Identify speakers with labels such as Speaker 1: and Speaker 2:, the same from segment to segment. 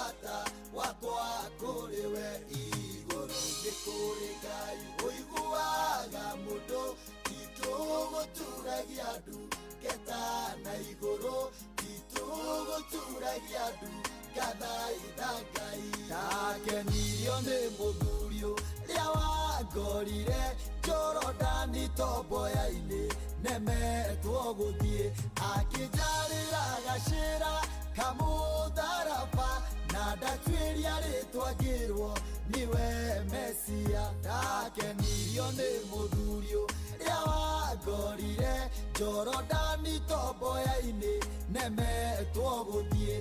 Speaker 1: Bata wakwa kũrĩ we igũrũ nĩ kũrĩ Ngai ũiguaga mũndũ titũgũturagia ndu ngeta na igũrũ titũgũturagia ndu ngathaitha Ngai. Ndakenirio nĩ mũthuri ũrĩa wangorire Jorodani tomboya-inĩ nemetwo gũthiĩ akĩnjarĩra gacĩra kamũtharaba na ndatuĩria rĩtwa ngĩrwo niwe Mesia. Ndakenirio nĩ mũthuri ũrĩa wangorire Jorodani tomboya-inĩ nemetwo gũthiĩ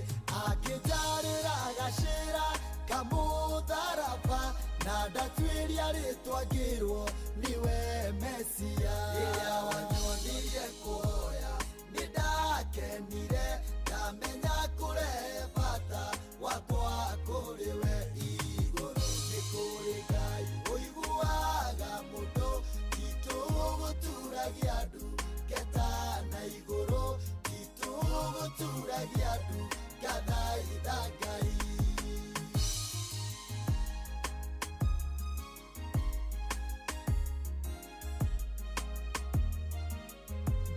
Speaker 1: akĩnjarĩra gacĩra kamũtharaba na ndatuĩria rĩtwa ngĩrwo niwe Mesia. Rĩrĩa wanyonirie kũhoya nĩ ndakenire ndamenya kũrehe bata wakwa kũrĩ we igũrũ nĩ kũrĩ Ngai ũiguaga mũndũ titũgũturagia ndu ngeta na igũrũ titũgũturagia ndu ngathaitha Ngai.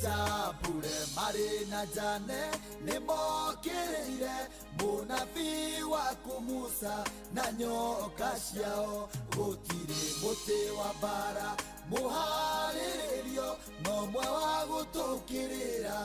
Speaker 1: Jambure marĩ na Jane nĩ mokĩrĩire mũnabii waku Musa na nyoka ciao gũtirĩ mũtĩ wa mbara mũharĩrĩrio no mwe wa gũtũkĩrĩra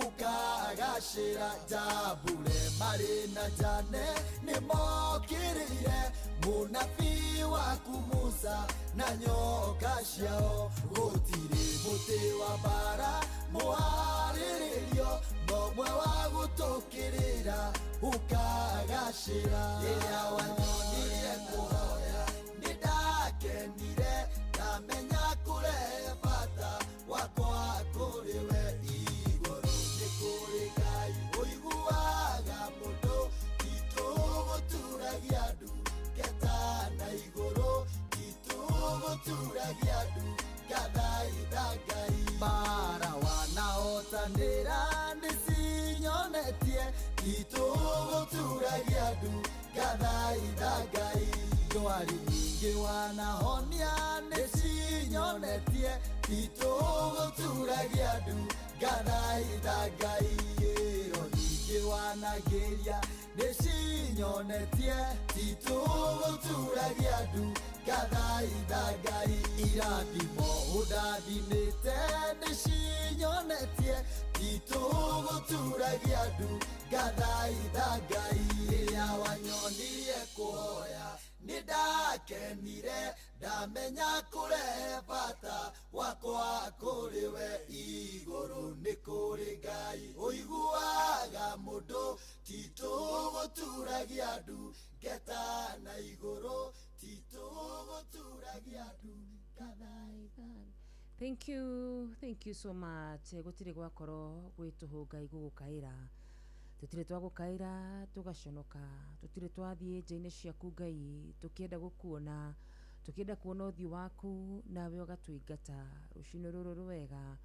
Speaker 1: ũkagacĩra. Jambure marĩ na Jane nĩ mokĩrĩire mũnabii waku Musa na nyoka ciao gũtirĩ mũtĩ wa mbara mũharĩrĩrio no mwe wa gũtũkĩrĩra ũkagacĩra. Rĩrĩa wanyonirie kũhoya nĩ ndakenire ndamenya kũrehe bata wakwa kũrĩ we igũrũ nĩ kũrĩ Ngai ũiguaga mũndũ titũgũturagia ndu ngeta na igũrũ titũgũturagia ndu ngathaitha Ngai. Mbara wanahotanĩra nĩ cinyonetie titũgũturagia ndu ngathaitha Ngai. Ndwari nyingĩ wanahonia nĩ cinyonetie titũgũturagia ndu ngathaitha Ngai. Ĩro nyingĩ wanagĩria nĩ cinyonetie titũgũturagia ndu ngathaitha Ngai. Irathimo ũndathimĩte nĩ cinyonetie titũgũturagia ndu ngathaitha Ngai. Rĩrĩa wanyonirie kũhoya nĩ ndakenire ndamenya kũrehe bata wakwa kũrĩ we igũrũ nĩ kũrĩ Ngai ũiguaga mũndũ titũgũturagia ndu ngeta na igũrũ titũgũturagia ndu ngathaitha.
Speaker 2: Thank you, thank you so much. Gũtirĩ gwakorwo gwĩ tũhũ Ngai gũgũkaĩra tũtirĩ twagũkaĩra tũgaconoka tũtirĩ twathiĩ nja-inĩ ciaku Ngai tũkĩenda gũkuona tũkĩenda kuona ũthiũ waku nawe ũgatũingata rũcinĩ rũrũ rwega.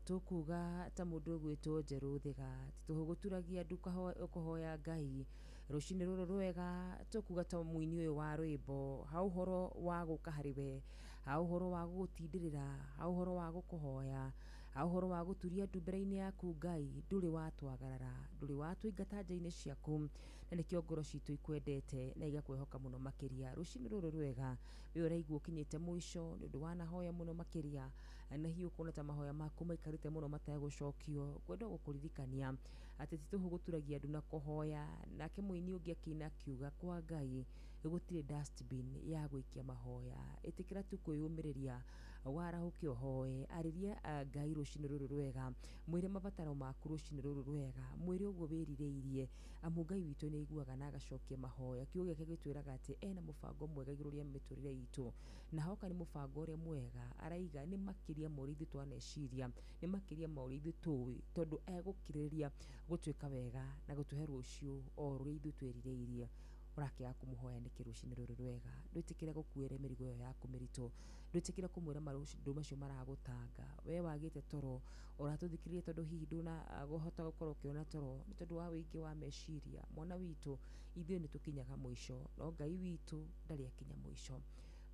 Speaker 2: Tũkuga ta mũndũ ũgwĩtwo Njerũ Thĩga ti tũhũ gũturagia ndu ũkũhoya Ngai rũcinĩ rũrũ rwega. Tũkuga ta mũini ũyũ wa rwĩmbo ha ũhoro wa gũka harĩ we, ha ũhoro wa gũgũtindĩrĩra, ha ũhoro wa gũkũhoya, ha ũhoro wa gũturia ndu mbere-inĩ yaku Ngai ndũrĩ watwagarara ndũrĩ watũingata nja-inĩ ciaku na nĩkĩo ngoro citũ ikwendete na igakwĩhoka mũno makĩria. Rũcinĩ rũrũ rwega we ũraigua ũkinyĩte mũico nĩ ũndũ wanahoya mũno makĩria na hihi ũkona ta mahoya maku maikarĩte mũno mategũcokio ngwenda gũkũririkania atĩ ti tũhũ gũturagia ndu na kũhoya. Nake mũini ũngĩ akĩina akiuga kwa Ngai gũtirĩ dustbin ya gũikia mahoya ĩtĩkĩra tu kwĩyũmĩrĩria warahũke ũhoe arĩria Ngai rũcinĩ rũrũ rwega mwĩre mabataro maku rũcinĩ rũrũ rwega mwĩre ũguo wĩrirĩirie amu Ngai witũ nĩ aiguaga na agacokia mahoya. Kiugo gĩake gĩtwĩraga atĩ ena mũbango mwega igũrũ rĩa mĩtũrĩre itũ na hoka nĩ mũbango ũrĩa mwega araiga nĩ makĩria ma ũrĩa ithuĩ twaneciria nĩ makĩria ma ũrĩa ithuĩ tũĩ tondũ egũkirĩrĩria gũtuĩka wega na gũtũhe rũciũ o rũrĩa ithuĩ twĩrirĩirie. Ũrakĩaga kũmũhoya nĩkĩ rũcinĩ rũrũ rwega ndwĩtĩkĩre gũkuĩre mĩrigo ĩyo yaku mĩritũ ndwĩtĩkĩre kũmwĩra maũndũ macio maragũtanga we wagĩte toro ũratũthikĩrĩria tondũ hihi ndũnahota gũkorwo ũkĩona toro nĩ tondũ wa wĩingĩ wa meciria. Mwana witũ Ithuĩ nĩ tũkinyaga mũico, no Ngai witũ ndarĩ akinya mũico.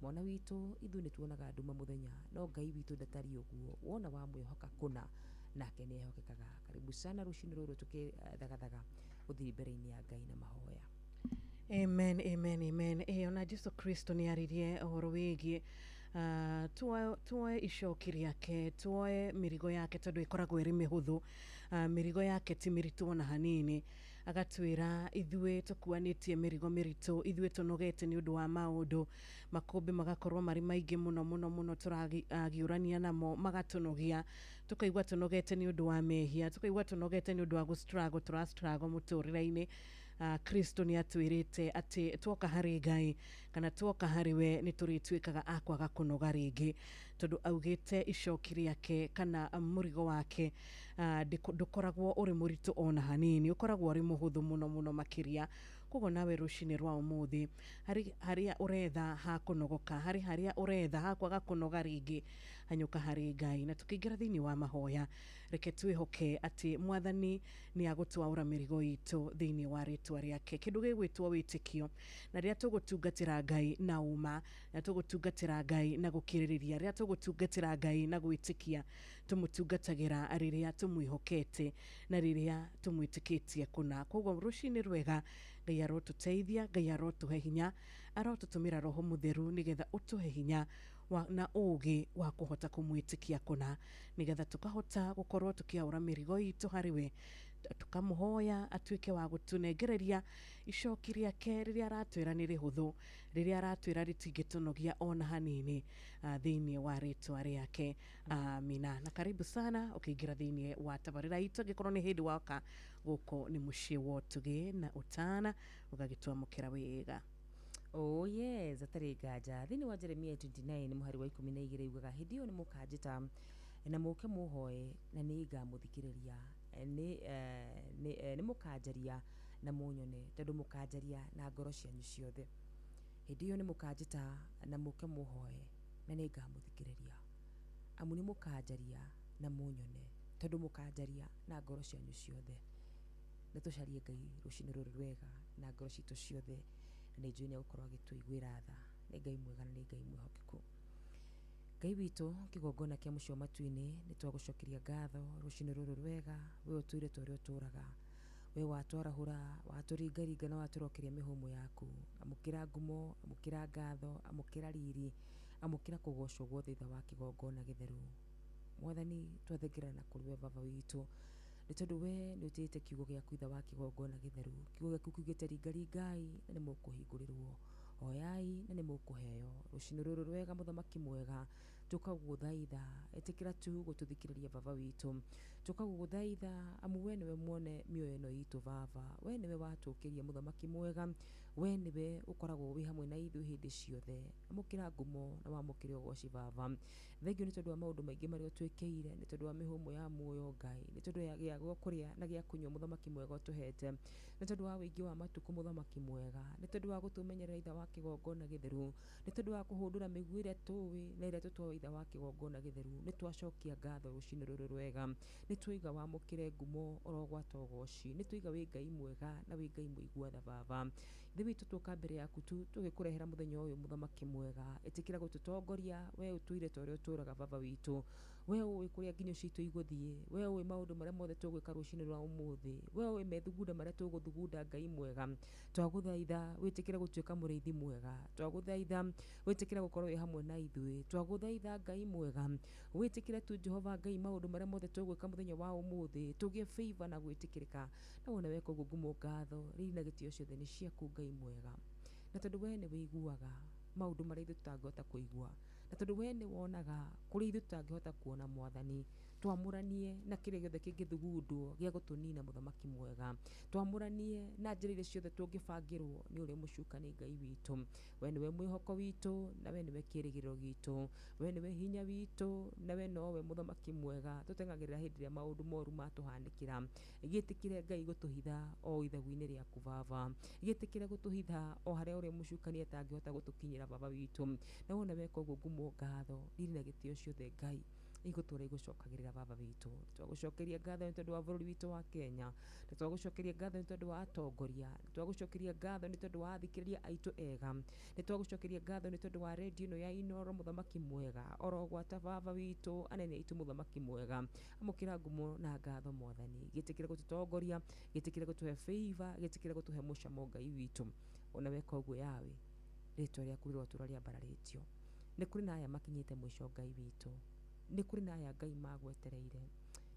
Speaker 2: Mwana witũ, ithuĩ nĩ tuonaga nduma mũthenya, no Ngai witũ ndatariĩ ũguo. Wona wamwĩhoka kũna, nake nĩ ehokekaga. Karibu sana rũcinĩ rũrũ tũkĩthagathaga gũthiĩ mbere-inĩ ya Ngai na mahoya.
Speaker 3: Amen, amen, amen. Ona Jesu Kristo nĩ aririe ũhoro wĩgiĩ tuoe icoki rĩake, tuoe mĩrigo yake tondũ ĩkoragwo ĩrĩ mĩhũthũ. Mĩrigo yake ti mĩritũ ona hanini. Agatwĩra ithuĩ tũkuanĩtie mĩrigo mĩritũ, ithuĩ tũnogete nĩ ũndũ wa maũndũ, makũmbĩ magakorwo marĩ maingĩ mũno mũno mũno tũragiũrania namo, magatũnogia, tũkaigua tũnogete nĩ ũndũ wa mehia, tũkaigua tũnogete nĩ ũndũ wa gũ-struggle, tũra-struggle mũtũrĩre-inĩ. Kristo nĩ atwĩrĩte atĩ tuoka harĩ Ngai kana tuoka harĩ we nĩ tũrĩtuĩkaga a kwaga kũnoga rĩngĩ, tondũ augĩte icoki rĩake kana mũrigo wake ndũkoragwo ũrĩ mũritũ ona hanini, ũkoragwo ũrĩ mũhũthũ mũno mũno makĩria. Koguo nawe rũcinĩ rwa ũmũthĩ, harĩ harĩa ũretha ha kũnogoka, harĩ harĩa ũretha ha kwaga kũnoga rĩngĩ, hanyũka harĩ Ngai. Na tũkĩingĩra thĩinĩ wa mahoya, reke twĩhoke atĩ Mwathani nĩ agũtwaũra mĩrigo itũ thĩinĩ wa rĩtwa rĩake. Kĩndũ gĩgwĩtwo wĩtĩkio, na rĩrĩa tũgũtungatĩra Ngai na ũma, rĩrĩa tũgũtungatĩra Ngai na gũkirĩrĩria, rĩrĩa tũgũtungatĩra Ngai na gwĩtĩkia, tũmũtungatagĩra rĩrĩa tũmwĩhokete na rĩrĩa tũmwĩtĩkĩtie kũna. Koguo rũcinĩ rwega, Ngai arotũteithia, Ngai arotũhe hinya, arotũtũmĩra Roho Mũtheru nĩgetha ũtũhe hinya na ũũgĩ wa kũhota kũmwĩtĩkia kũna, nĩgetha tũkahota gũkorwo tũkĩaũra mĩrigo itũ harĩ we, tũkamũhoya atuĩke wa gũtũnengereria icoki rĩake rĩrĩa aratwĩra nĩ rĩhũthũ, rĩrĩa aratwĩra rĩtingĩtũnogia ona hanini, thĩinĩ wa rĩtwa rĩake. Amina. Na karibu sana ũkĩingĩra thĩinĩ wa tabarĩra itũ, angĩkorwo nĩ hĩndĩ woka gũkũ nĩ mũciĩ wa ũtugĩ na ũtana, ũgagĩtwamũkĩra wega.
Speaker 2: Oh yes, atarĩ nganja. Thĩinĩ wa Jeremia 29 mũhari wa 12 yugaga, hĩndĩ ĩyo nĩ mũkanjĩta na mũke mũhoe na nĩ ngamũthikĩrĩria, nĩ mũkanjaria na mũnyone, tondũ mũkanjaria na ngoro cianyu ciothe. Hĩndĩ ĩyo nĩ mũkanjĩta na mũke mũhoe na nĩ ngamũthikĩrĩria, amu nĩ mũkanjaria na mũnyone, tondũ mũkanjaria na ngoro cianyu ciothe. Nĩ tũcarie Ngai rũcinĩ rũrũ rwega na ngoro citũ ciothe, na nĩ njũĩ nĩ egũkorwo agĩtũiguĩra tha. Nĩ Ngai mwega na nĩ Ngai mwĩhokeku. Ngai witũ, kĩgongona kĩa mũciĩ wa matu-inĩ, nĩ twagũcokeria ngatho rũcinĩ rũrũ rwega, we ũtũire ta ũrĩa ũtũraga, we watwarahũra, watũringaringa na watũrokeria mĩhũmũ yaku. Amũkĩra ngumo, amũkĩra ngatho, amũkĩra riri, amũkĩra kũgocwo guothe ithe wa kĩgongona gĩtheru. Mwathani, twathengerana na kũrĩ we Baba witũ, nĩ tondũ we nĩ ũtĩĩte kiugo gĩaku ithe wa kĩgongona gĩtheru. Kiugo gĩaku kiugĩte ringaringai na nĩ mũkũhingũrĩrwo, hoyai na nĩ mũkũheo. Rũcinĩ rũrũ rwega, mũthamaki mwega, tũkagũthaitha, ĩtĩkĩra tu gũtũthikĩrĩria Baba witũ. Tũkagũthaitha amu we nĩwe mwene mĩoyo ĩno itũ Baba, we nĩwe watũkĩria mũthamaki mwega, we nĩwe ũkoragwo wĩ hamwe na ithuĩ hĩndĩ ciothe. Amũkĩra ngumo na wamũkĩre ũgoci Baba. Thengio nĩ tondũ wa maũndũ maingĩ marĩa ũtwĩkĩire, nĩ tondũ wa mĩhũmũ ya muoyo Ngai, nĩ tondũ ya gĩa kũrĩa na gĩa kũnyua mũthamaki mwega ũtũhete, nĩ tondũ wa ũingĩ wa matukũ mũthamaki mwega, nĩ tondũ wa gũtũmenyerera ithe wa kĩgongona gĩtheru, nĩ tondũ wa kũhũndũra mĩguĩ ĩrĩa tũĩ na ĩrĩa tũtoĩ ithe wa kĩgongona gĩtheru. Nĩ twacokia ngatho rũcinĩ rũrũ rwega, nĩ twaiga wamũkĩre ngumo orogwata ũgoci, nĩ twaiga wĩ Ngai mwega na wĩ Ngai mũigua tha Baba. Ithe witũ tuoka mbere yaku tu tũgĩkũrehera mũthenya ũyũ mũthamaki mwega, ĩtĩkĩra gũtũtongoria, we ũtũire ta ũrĩa ũtũraga Baba witũ, we ũĩ kũrĩa nginyo citũ igũthiĩ, we ũĩ maũndũ marĩa mothe tũgwĩka rũcinĩ rwa ũmũthĩ, we ũĩ methugunda marĩa tũgũthugunda Ngai mwega. Twagũthaitha wĩtĩkĩre gũtuĩka mũrĩithi mwega, twagũthaitha wĩtĩkĩre gũkorwo wĩ hamwe na ithuĩ, twagũthaitha Ngai mwega wĩtĩkĩre tu Jehova Ngai maũndũ marĩa mothe tũgwĩka mũthenya wa ũmũthĩ, tũgĩe favor na gwĩtĩkĩrĩka, na wona weka ũguo ngumo ngatho riri na gĩtĩo ciothe nĩ ciaku Ngai mwega. Na tondũ we nĩ wĩiguaga maũndũ marĩa ithuĩ tũtangĩhota kũigua, na tondũ we nĩ wonaga kũrĩa ithuĩ tũtangĩhota kuona Mwathani, twamũranie na kĩrĩa gĩothe kĩngĩthugundwo gĩa gũtũnina mũthamaki mwega, twamũranie na njĩra iria ciothe tũngĩbangĩrwo nĩ ũrĩa mũcukani Ngai witũ. We nĩwe mwĩhoko witũ na we nĩwe kĩĩrĩgĩrĩro gitũ, we nĩwe hinya witũ na we nowe mũthamaki mwega tũteng'agĩrĩra hĩndĩ ĩrĩa maũndũ moru matũhanĩkĩra. Gĩtĩkĩre Ngai gũtũhitha o ithagu-inĩ rĩaku Baba, gĩtĩkĩre gũtũhitha o harĩa ũrĩa mũcukani atangĩhota gũtũkinyĩra Baba witũ. Na wona weka ũguo ngumo ngatho riri na gĩtĩo ciothe Ngai Igũtũra igũcokagĩrĩra baba witũ. Twagũcokeria ngatho nĩ tondũ wa bũrũri witũ wa Kenya, nĩ twagũcokeria ngatho nĩ tondũ wa atongoria, nĩ twagũcokeria ngatho nĩ tondũ wa athikĩrĩria aitũ ega, nĩ twagũcokeria ngatho nĩ tondũ wa redio ĩno ya Inooro mũthamaki mwega, oro gwata baba witũ anene aitũ mũthamaki mwega. Amũkĩra ngumo na ngatho mwathani, gĩtĩkĩre gũtũtongoria, gĩtĩkĩre gũtũhe favor, gĩtĩkĩre gũtũhe mũcamo Ngai witũ. Ona weka ũguo yawe, rĩtwa rĩaku rĩrotũra rĩambararĩtio. Nĩ kũrĩ na aya makinyĩte mũico Ngai witũ, nĩ kũrĩ na aya Ngai magwetereire,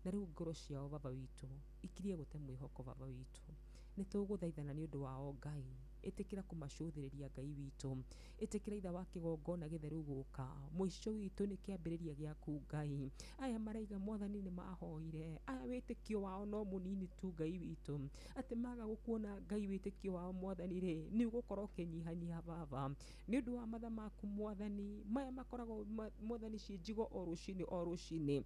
Speaker 2: na rĩu ngoro ciao baba witũ ikirie gũte mwĩhoko baba witũ. Nĩ tũgũthaithana nĩ ũndũ wao Ngai, ĩtĩkĩra kũmacũthĩrĩria Ngai witũ, ĩtĩkĩra itha wa kĩgongona gĩtheru gũka, mũico witũ nĩ kĩambĩrĩria gĩaku Ngai. Aya maraiga mwathani nĩ mahoire, aya wĩtĩkio wao no mũnini tu Ngai witũ, atĩ maga gũkuona Ngai wĩtĩkio wao mwathani rĩ, nĩ ũgũkorwo ũkĩnyihanyiha baba nĩ ũndũ wa matha maku mwathani, maya makoragwo mwathani ciĩ njigo o rũcinĩ o rũcinĩ.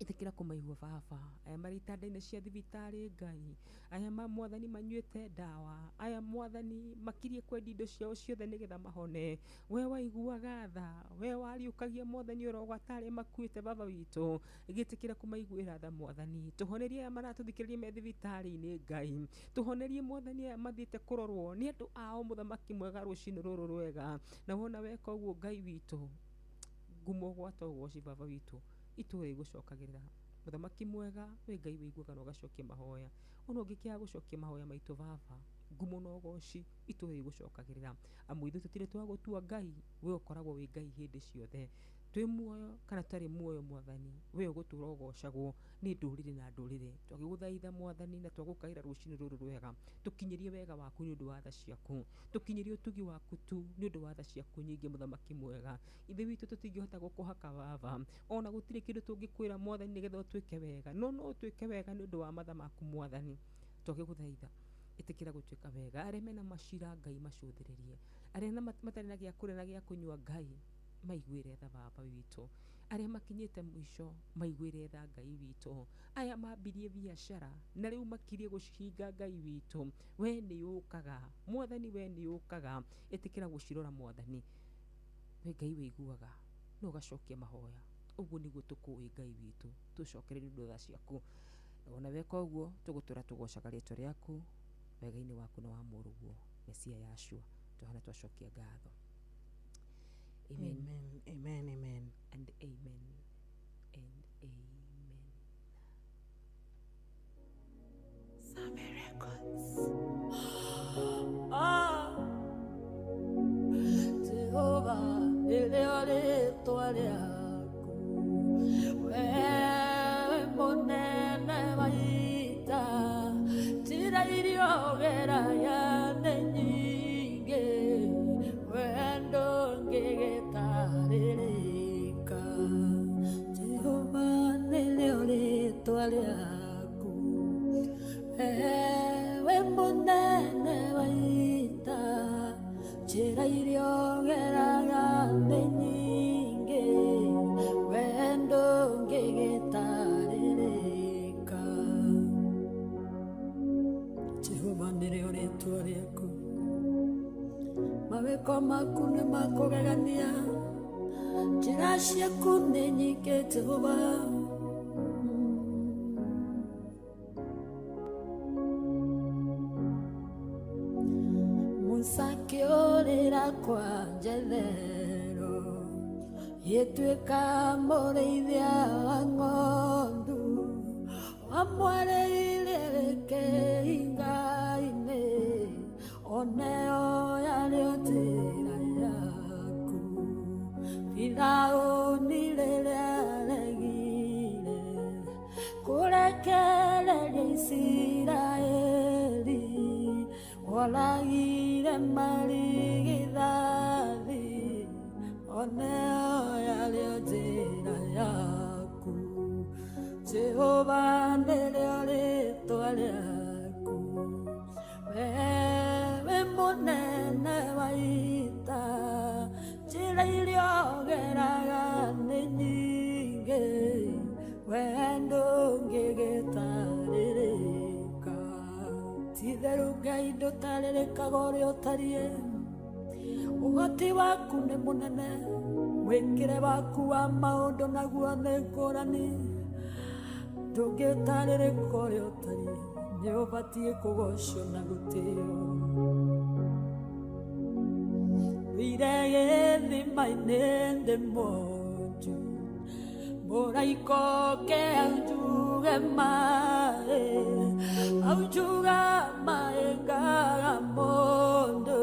Speaker 2: Ĩtĩkĩra kũmaigua baba, aya marĩ itanda-inĩ cia thibitarĩ Ngai, aya mwathani manyuĩte ndawa, aya mwathani makirie kwendia indo ciao ciothe nĩgetha mahone. We waiguaga tha, we wariũkagia mwathani oro gwata arĩa makuĩte baba witũ, gĩtĩkĩra kũmaiguĩra tha mwathani. Tũhonerie aya maratũthikĩrĩria me thibitarĩ-inĩ Ngai, tũhonerie mwathani aya mathiĩte kũrorwo nĩ andũ ao mũthamaki mwega rũcinĩ rũrũ rwega. Na wona weka ũguo Ngai witũ, ngumo gwata ũgoci baba witũ itũra igũcokagĩrĩra. Mũthamaki mwega, we Ngai wĩiguaga na ũgacokia mahoya, ona ũngĩkĩaga gũcokia mahoya maitũ baba, ngumo na ũgoci itũra igũcokagĩrĩra. Amu ithuĩ tũtirĩ twagũtua Ngai, we ũkoragwo wĩ Ngai hĩndĩ ciothe. Twĩ muoyo kana tũtarĩ muoyo mwathani, we ũgũtũra ũgocagwo nĩ ndũrĩrĩ na ndũrĩrĩ. Twagĩgũthaitha mwathani na twagũkaĩra rũcinĩ rũrũ rwega, tũkinyĩrie wega waku nĩ ũndũ wa tha ciaku, tũkinyĩrie ũtugi waku tu nĩ ũndũ wa tha ciaku nyingĩ mũthamaki mwega. Ithe witũ tũtingĩhota gũkũhaka baba, ona gũtirĩ kĩndũ tũngĩkwĩra mwathani nĩgetha ũtuĩke wega, no no ũtuĩke wega nĩ ũndũ wa matha maku mwathani. Twagĩgũthaitha ĩtĩkĩra gũtuĩka wega. Arĩa mena macira Ngai macũthĩrĩrie, arĩa matarĩ na gĩa kũrĩa na gĩa kũnyua Ngai maiguĩre tha baba witũ, arĩa makinyĩte mũico maiguĩre tha Ngai witũ, aya mambirie biacara na rĩu makirie gũcihinga Ngai witũ, we nĩ ũkaga mwathani, we nĩ ũkaga, ĩtĩkĩra gũcirora mwathani. We Ngai wĩiguaga na ũgacokia mahoya, ũguo nĩguo tũkũĩ Ngai witũ, tũcokererie ũndũ tha ciaku. Na wona weka ũguo tũgũtũra tũgocaga rĩtwa rĩaku wega-inĩ waku na wa mũrũguo Mesia Yahshua, twahana twacokia ngatho. Amen.
Speaker 3: Amen, amen, amen.
Speaker 2: And amen and amen.
Speaker 4: Sami Records. Ah, Jehovah, nĩrĩo rĩĩtwa rĩaku. Wewe mũnene wa ita, njĩra iria ũgeragia nĩ nyingĩ, wendo ndũngĩgĩtarĩrĩka. Jehovah, nĩrĩo rĩĩtwa rĩaku. Wewe mũnene wa ita, njĩra iria ũgeraga nĩ nyingĩ, wendo ndũngĩgĩtarĩrĩka. Jehovah, nĩrĩo rĩĩtwa rĩaku. Mawĩko maku nĩ makũgegania, njĩra ciaku nĩ nyingĩ Jehovah. Musa akĩũrĩra kwa Jethero, gĩtuĩka mũrĩithia wa ng'ondu, wamwarĩire kĩhinga-inĩ, oneo yarĩo njĩra yaku. Firaũni rĩrĩa aregire kũrekereria Isiraeli, oragire marigithathi, oneo yarĩo njĩra yaku. Jehovah, nĩrĩo rĩĩtwa rĩaku. Wewe mũnene wa ita, njĩra iria ũgeraga nĩ nyingĩ, wendo ndũngĩgĩtarĩrĩka. Ti-itherũ Ngai ndũtarĩrĩkaga ũrĩa ũtariĩ, ũhoti waku nĩ mũnene, Mwĩkĩre waku wa maũndũ naguo nĩ ngũrani, ndũngĩtarĩrĩka ũrĩa ũtariĩ, nĩ ũbatiĩ kũgocwo na gũtĩo. Wĩire gĩthima-inĩ ndĩ mwonju, mũraika oke aunjuge maĩ, aunjuga maĩ ngaga mũndũ,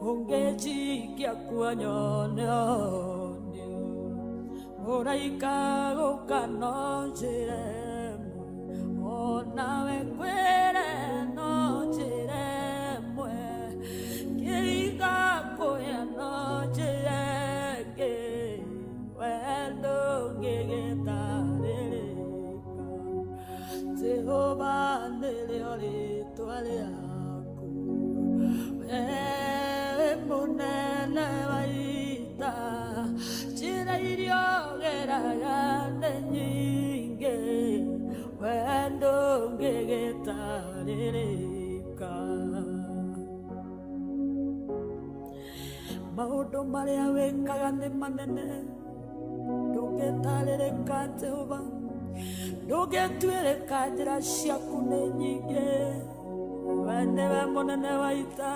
Speaker 4: ũngĩnjikia kuo nyone ũnio. Mũraika gũka no njĩra ĩmwe, onawe ngwĩre no njĩra ĩmwe, kĩringa kũya no njĩra ĩngĩ, we ndũngĩgĩtarĩrĩka. Jehova nĩrĩo rĩtwa rĩaku, we wĩ mũnene wa ita, njĩra iria ũgeraga nĩ nyingĩ, we ndũngĩgĩtarĩrĩka. Maũndũ marĩa wĩkaga nĩ manene, ndũngĩtarĩrĩka Jehova, ndũngĩtuĩrĩka, njĩra ciaku nĩ nyingĩ, we nĩwe mũnene wa ita.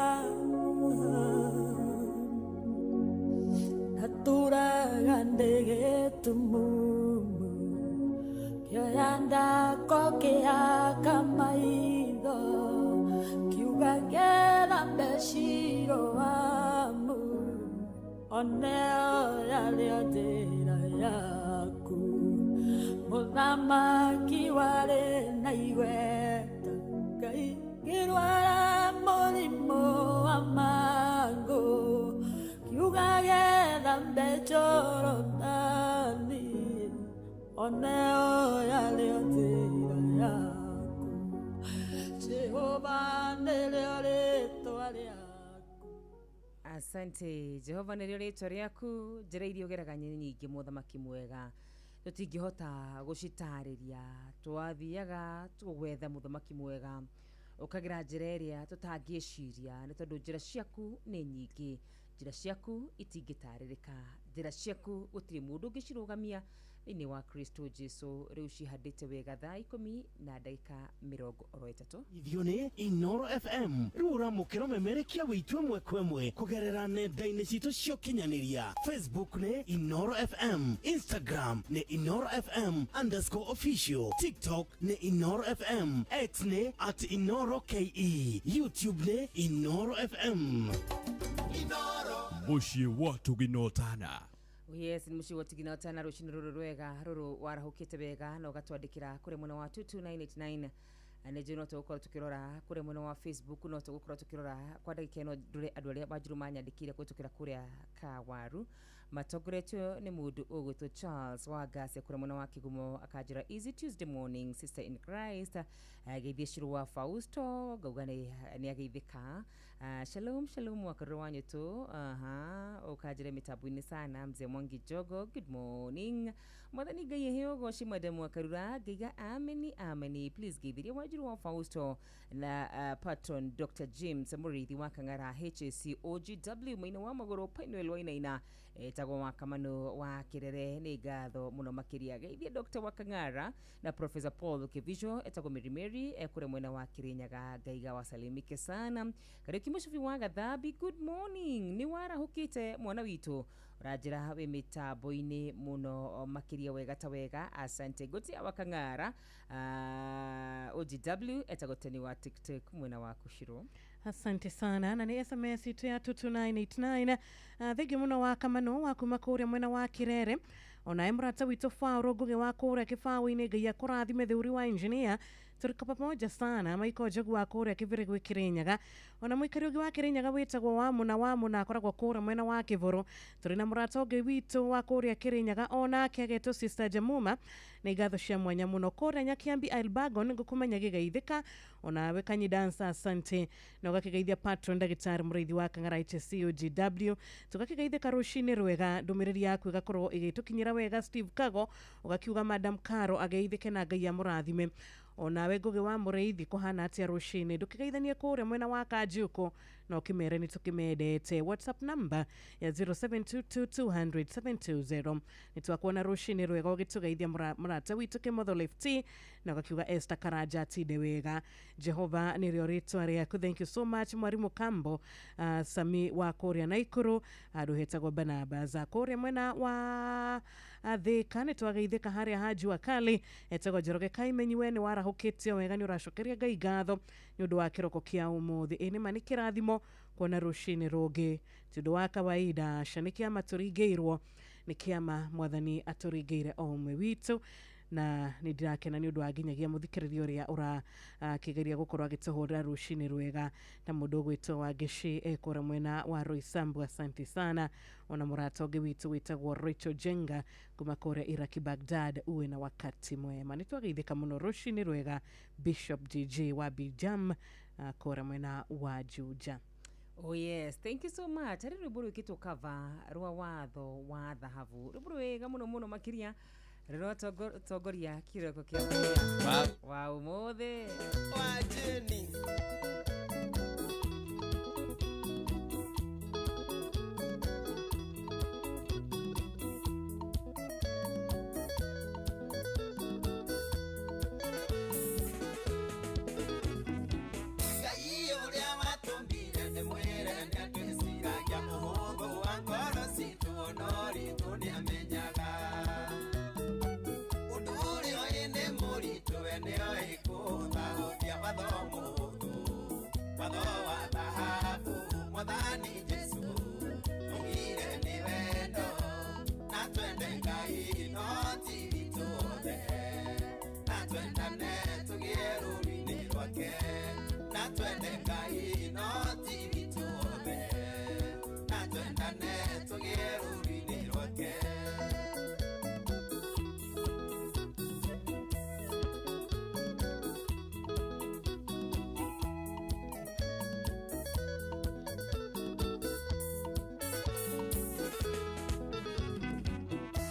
Speaker 4: Natũraga ndĩ gĩtumumu, kĩoya ndako kĩhaka maitho, kiuga ngethambe Shiloamu, oneo yarĩo njĩra yaku. Mũthamaki warĩ na igweta, Ngai ngĩrwara mũrimũ wa mangũ, kiuga gethambe Jorodani, oneo yarĩo njĩra yaku. Jehova nĩrĩo rĩtwa rĩaku.
Speaker 2: Asante Jehova nĩrĩo rĩtwa rĩaku, njĩra iria ũgeraga nĩ nyingĩ, mũthamaki mwega, tũtingĩhota gũcitarĩria. Twathiaga tũgwetha mũthamaki mwega, ũkagera njĩra ĩrĩa tũtangĩciria, nĩ tondũ njĩra ciaku nĩ nyingĩ, njĩra ciaku itingĩtarĩrĩka, njĩra ciaku gũtirĩ mũndũ ũngĩcirũgamia thĩinĩ wa Kristo Jesu. Rĩu cihandĩte wega thaa 10 na ndagĩka 33.
Speaker 5: Ithio nĩ Inoro FM rĩu ũramũkĩra memerekia wĩitũ ĩmwe kwa ĩmwe kũgerera nenda-inĩ citũ cia ũkinyanĩria. Facebook nĩ Inoro FM, Instagram nĩ Inoro FM underscore official, TikTok nĩ Inoro FM, X nĩ @InoroKE, YouTube nĩ Inoro FM.
Speaker 6: Mũciĩ wa Tũginotana.
Speaker 2: Yes, nĩ mũciĩ wa Tũginotana. Rũcinĩ rũrũ rwega rũrũ warahũkĩte wega na ũgatwandĩkĩra kũrĩa mwena wa 22989, nĩ njũĩ no tũgũkorwo tũkĩrora kũrĩa mwena wa Facebook, no tũgũkorwo tũkĩrora kwa ndagĩka ĩno ndũre andũ arĩa Wanjiru manyandĩkĩire kũhĩtũkĩra kũrĩa Kawaru, matongoretio nĩ mũndũ ũgwĩtwo Charles wa Ngacia kũrĩa mwena wa Kĩgumo, akanjĩra easy Tuesday morning, sister in Christ, geithie Shiro wa Fausto, ngauga nĩ ageithĩka. Shalom shalom wakarũrũ wa nyũtũ, aha, ũkanjĩra mĩtambo-inĩ sana. Mzee Mwangi Jogo, good morning, mwathani Ngai ehe ũgoci. Madam Wakarura, ngaiga ameni ameni. Please geithirie Wanjiru wa Fausto na patron Dr James Mũrĩithi wa Kang'ara HAC OGW mũina wa magũrũ Painwel Wainaina, etagwo wa Kamano wa Kĩrere, nĩ ngatho mũno makĩria. Geithie Dr Wakang'ara na Professor Paul Kivisho, etagwo Mary kũrĩa mwena wa Kirinyaga, ngaiga wasalimike sana. Kariũki Mũcubi wa Gathambi, good morning, nĩ warahũkĩte mwana witũ, ũranjĩra wĩ mĩtambo-inĩ mũno makĩria, wega ta wega, asante. Gotia wa Kang'ara OGW, etagwo Teni wa TikTok mwena wa Kushiro.
Speaker 3: Asante sana, na nĩ SMS itũ ya 22989. Thengiũ mũno wa Kamano wa kuma kũrĩa mwena wa Kirere, onaye mũrata witũ Faũrũ Ngũgĩ wa kũrĩa Kĩbaũ-inĩ, Ngai akũrathime thuri wa engineer, tuliko pamoja sana. Maiko Njogu wa kũrĩa Kĩbĩrĩ Kĩrĩnyaga, ona mũikari ũngĩ wa Kĩrĩnyaga wĩtagwo wa Mũna akoragwo kũrĩa mwena wa Kĩbũrũ. Tũrĩ na mũrata ũngĩ witũ wa kũrĩa Kĩrĩnyaga, onake agetwo Sister Jamuma, nĩ ngatho cia mwanya mũno. Kũrĩa Nyakiambi Elbagon, ngũkũmenya gĩgeithĩka, onawe Kanyi Dancer, asante, na ũgakĩgeithia patron ndagĩtarĩ Mũrĩithi wa Kang'ara HCOGW, tũgakĩgeithĩka rũcinĩ rwega, ndũmĩrĩri yaku ĩgakorwo ĩgĩtũkinyĩra wega. Steve Kago ũgakiuga Madam Caro ageithĩke na Ngai amũrathime. Onawe Ngugi wa Mũrĩithi kũhana atĩa rũcinĩ? Ndũkĩgeithanie kũrĩa mwena wa Kanjuku na ũkĩmere nĩ tũkĩmendete. WhatsApp number ya 0722200720. Nĩ twakuona rũcinĩ rwega ũgĩtũgeithia mũrata witũ Kĩmotho Lefty na ũgakiuga Esther Karanja atinde wega. Jehova nĩrĩo rĩtwa rĩaku. Thank you so much Mwarimu Kambo, Sami wa kũrĩa Naikuru handũ hetagwo Barnabas. Kũrĩa mwena wa Thika nĩ twageithĩka harĩa ha Jua Kali etagwo Njoroge Kaimenyi, we nĩ warahũkĩte wega, nĩ ũracokeria Ngai ngatho nĩ ũndũ wa kĩroko kĩa ũmũthĩ. Ĩ nĩma nĩ kĩrathimo kuona rũcinĩ rũngĩ, ti ũndũ wa kawaida. Aca nĩ kĩama tũringĩirwo, nĩ kĩama mwathani atũringĩire o ũmwe witũ, na nĩ ndirakena nĩ ũndũ wa nginyagia mũthikĩrĩria ũrĩa ũrakĩgeria gũkorwo agĩtũhũrĩra rũcinĩ rwega na mũndũ ũgwĩtwo Wangeci ekũra mwena wa Roysambu. Asante sana. Ona mũrata ũngĩ witũ wĩtagwo Rachel Jenga kuma kũrĩa Iraki Baghdad, uwe na wakati mwema. Nĩ twageithĩka mũno rũcinĩ rwega Bishop DJ wa Bijam kũrĩa mwena wa Juja.
Speaker 2: Oh yes, thank you so much. Harĩ rwĩmbo rwĩkĩtwo cover rwa watho wa thahabu, rwĩmbo rwega mũno mũno makĩria rũrotongoria kĩroko kĩa mũthenya wa ũmũthĩ.
Speaker 7: Wa Jeni. Ngai ũrĩa watũmbire nĩ mwĩre nĩatwĩciragia ũhũthũ wa ngoro citũ ona ũritũ nĩamenyaga. Ũndũ ũrĩa ũĩ nĩ mũritũ we nĩoĩ kũũthahũthia watho mũhũthũ, watho wa thahabu mwathani Jesũ augire nĩ wendo na twende Ngai no ti witũ othe, na twendane tũgĩe rũũru-inĩ rwake, na twende Ngai no ti witũ othe, na twendane tũgĩe rũũru-inĩ rwake.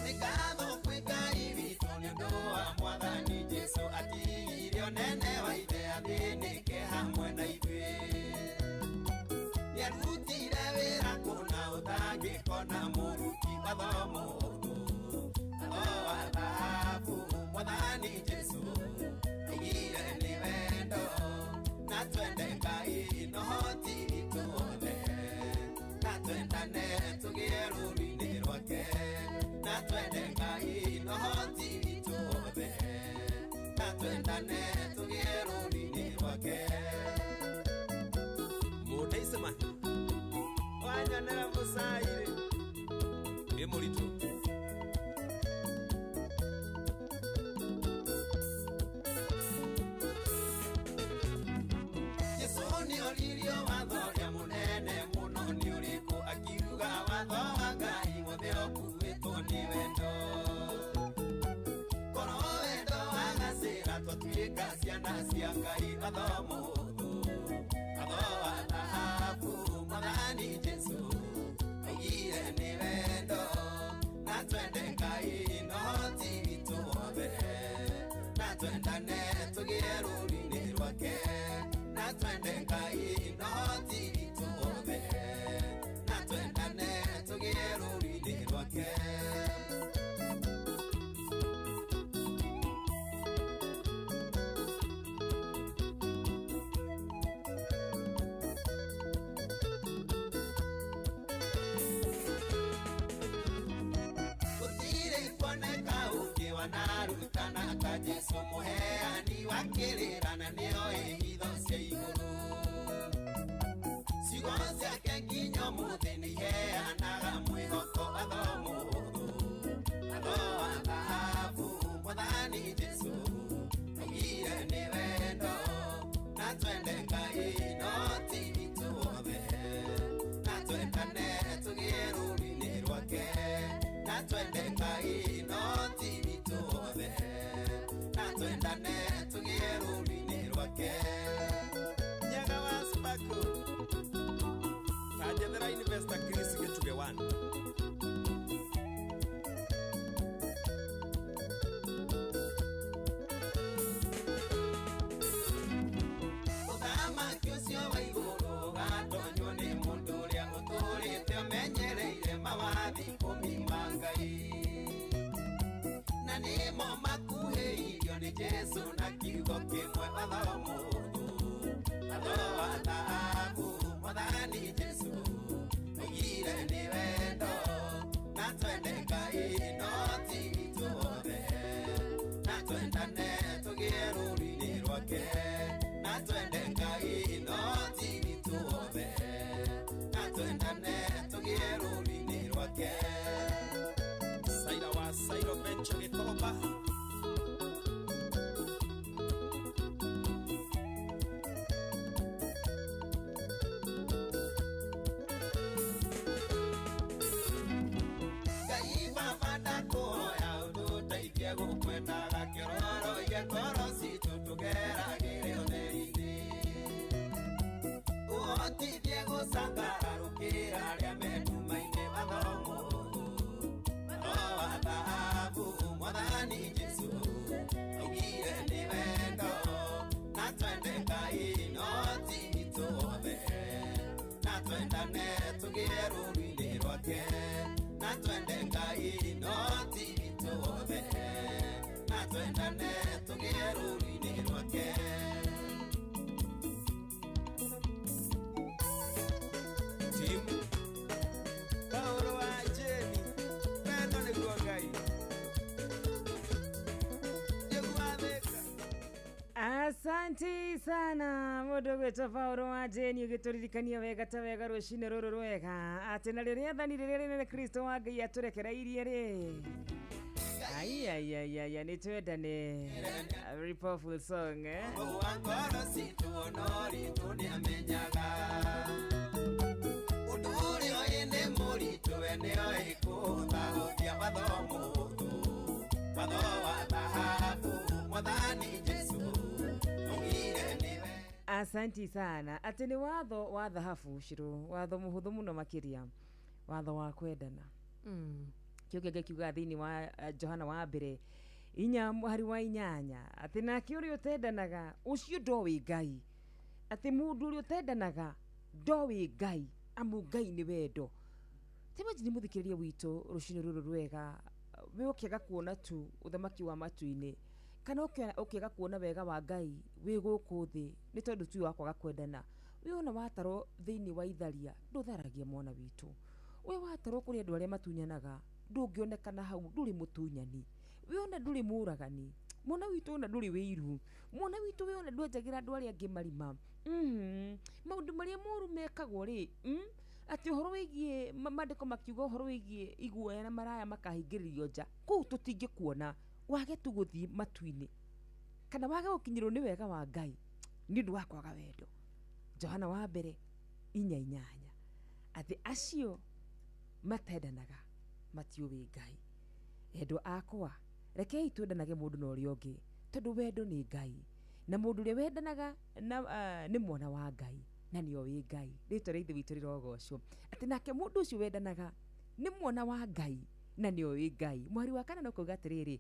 Speaker 7: Nĩ ngatho kwĩ Ngai witũ nĩ ũndũ wa mwathani Jesũ atigire ũnene wa ithe athĩnĩke hamwe na ithuĩ. Nĩarutire wĩra kũna ũtangĩkona mũruti watho mũhũthũ, watho wa thahabu mwathani Jesũ augire nĩ wendo na twende Ngai no ti witũ othe, na twendane tũgĩe rũũru-inĩ rwake, na twende Ngai no ti witũ othe, na twendane tũgĩe rũũru-inĩ rwake.
Speaker 8: Mũndeicema wanyonera mũcairĩ ĩ mũritũ.
Speaker 7: Jesũ nĩoririo watho ũrĩa mũnene mũno nĩ ũrĩkũ, akiuga watho wa Ngai wothe ũkuĩtwo nĩ wendo. Korwo wendo wagacĩra twatuĩka ciana cia Ngai, watho mũhũthũ, watho wa thahabu mwathani Jesũ augire nĩ wendo na twende Ngai no ti witũ othe, na twendane tũgĩe rũũru-inĩ rwake, na twende Ngai no ti witũ othe, na twendane tũgĩe rũũru-inĩ rwake. Gũtirĩ kuoneka ũngĩ wanarutana ta Jesũ mũheani wa kĩrĩra na nĩoĩ hitho cia igũrũ. Ciugo ciake nginya ũmũthĩ nĩiheanaga mwĩhoko, watho mũhũthũ, watho wa thahabu mwathani Jesũ augire nĩ wendo na twende Ngai no ti witũ othe, na twendane tũgĩe rũũru-inĩ rwake, na twende Ngai no ti witũ othe, na twendane tũgĩe rũũru-inĩ rwake.
Speaker 8: Nyaga wa Sparkle kanjethera Investor Chris Gĩchugĩ 1.
Speaker 7: Nĩmo makuhĩirio nĩ Jesũ na kiugo kĩmwe watho mũhũthũ, watho wa thahabu mwathani Jesũ oigire nĩ wendo, na twende Ngai no ti ithuothe, na twendane tũgĩe rũũru-inĩ rwake, na twende Ngai no ti ithuothe, na twendane tũgĩe rũũru-inĩ rwake.
Speaker 8: Saira wa Sairo Venture Gĩkomba.
Speaker 7: Ngai Baba ndakũhoya ũtũteithie gũkwendaga kĩororoie ngoro citũ tũgeragĩre ũtheri-inĩ, ũhotithie gũcangararũkĩra arĩa me nduma-inĩ watho mũhũthũ, watho wa thahabu mwathani Jesũ augire nĩ wendo, na twende Ngai no ti ithuothe, na twendane tũgĩe rũũru-inĩ rwake, na twende Ngai no ti ithuothe, na twendane tũgĩe rũũru-inĩ rwake.
Speaker 8: Tim Paulo wa Jeni wendo nĩguo Ngai nĩguo athĩka.
Speaker 2: Asanti sana mundu gwitwo Paulo wa Jeni ũgĩtũririkania wega ta wega rũcinĩ rũrũ rwega atĩ narĩo rĩathani rĩrĩa rĩnene Kristo wa Ngai atũrekereirie rĩ aiaiaiaia nĩ twendane. A very powerful song, eh?
Speaker 7: Wa ngoro citũ onoritũ nĩamenyaga ũndũ ũrĩa ũyĩ nĩ mũritũ, we nĩoĩ kũhũthahũthia watho mũhũthũ, watho wa thahabu mwathani Jesũ augire nĩwe.
Speaker 2: Asanti sana atĩ nĩ watho wa thahabu Shiro, watho mũhũthũ mũno makĩria, watho wa kwendana. Kĩo kĩngĩ kiugaga thĩinĩ wa Johana wa mbere 4 mũhari wa 8 atĩ nake ũrĩa ũtendanaga ũcio ndoĩ Ngai, atĩ mũndũ ũrĩa ũtendanaga ndoĩ Ngai, amu Ngai nĩ wendo. Timajini mũthikĩrĩria witũ rũcinĩ rũrũ rwega, we ũkĩaga kuona tu ũthamaki wa matu-inĩ kana ũkĩaga kuona wega wa Ngai wĩ gũkũ thĩ nĩ tondũ tu wa kwaga kwendana. We ona watarwo thĩinĩ wa itharia ndũtharagia mwana witũ, we watarwo kũrĩ andũ arĩa matunyanaga ndũngĩonekana hau, ndũrĩ mũtunyani, we ona ndũrĩ mũragani mwana witũ, ona ndũrĩ wĩiru mwana witũ, we ona ndwenjagĩra andũ arĩa angĩ marima. Maũndũ marĩa moru mekagwo rĩ, atĩ ũhoro wĩgiĩ maandĩko makiuga ũhoro wĩgiĩ iguoya na maraya makahingĩrĩrio nja, kũu tũtingĩkuona wage tu gũthiĩ matu-inĩ kana wage gũkinyĩrwo nĩ wega wa Ngai nĩ ũndũ wa kwaga wendo. Johana wa mbere 4:8 atĩ acio matendanaga matiũĩ Ngai. Endwa akwa, rekei twendanage mũndũ na ũrĩa ũngĩ tondũ wendo nĩ Ngai, na mũndũ ũrĩa wendanaga na nĩ mwana wa Ngai na nĩoĩ Ngai. Rĩtwa rĩa Ithe witũ rĩrogocwo atĩ nake mũndũ ũcio wendanaga nĩ mwana wa Ngai na nĩoĩ Ngai. Mũhari wa 5 no kuuga atĩrĩrĩ,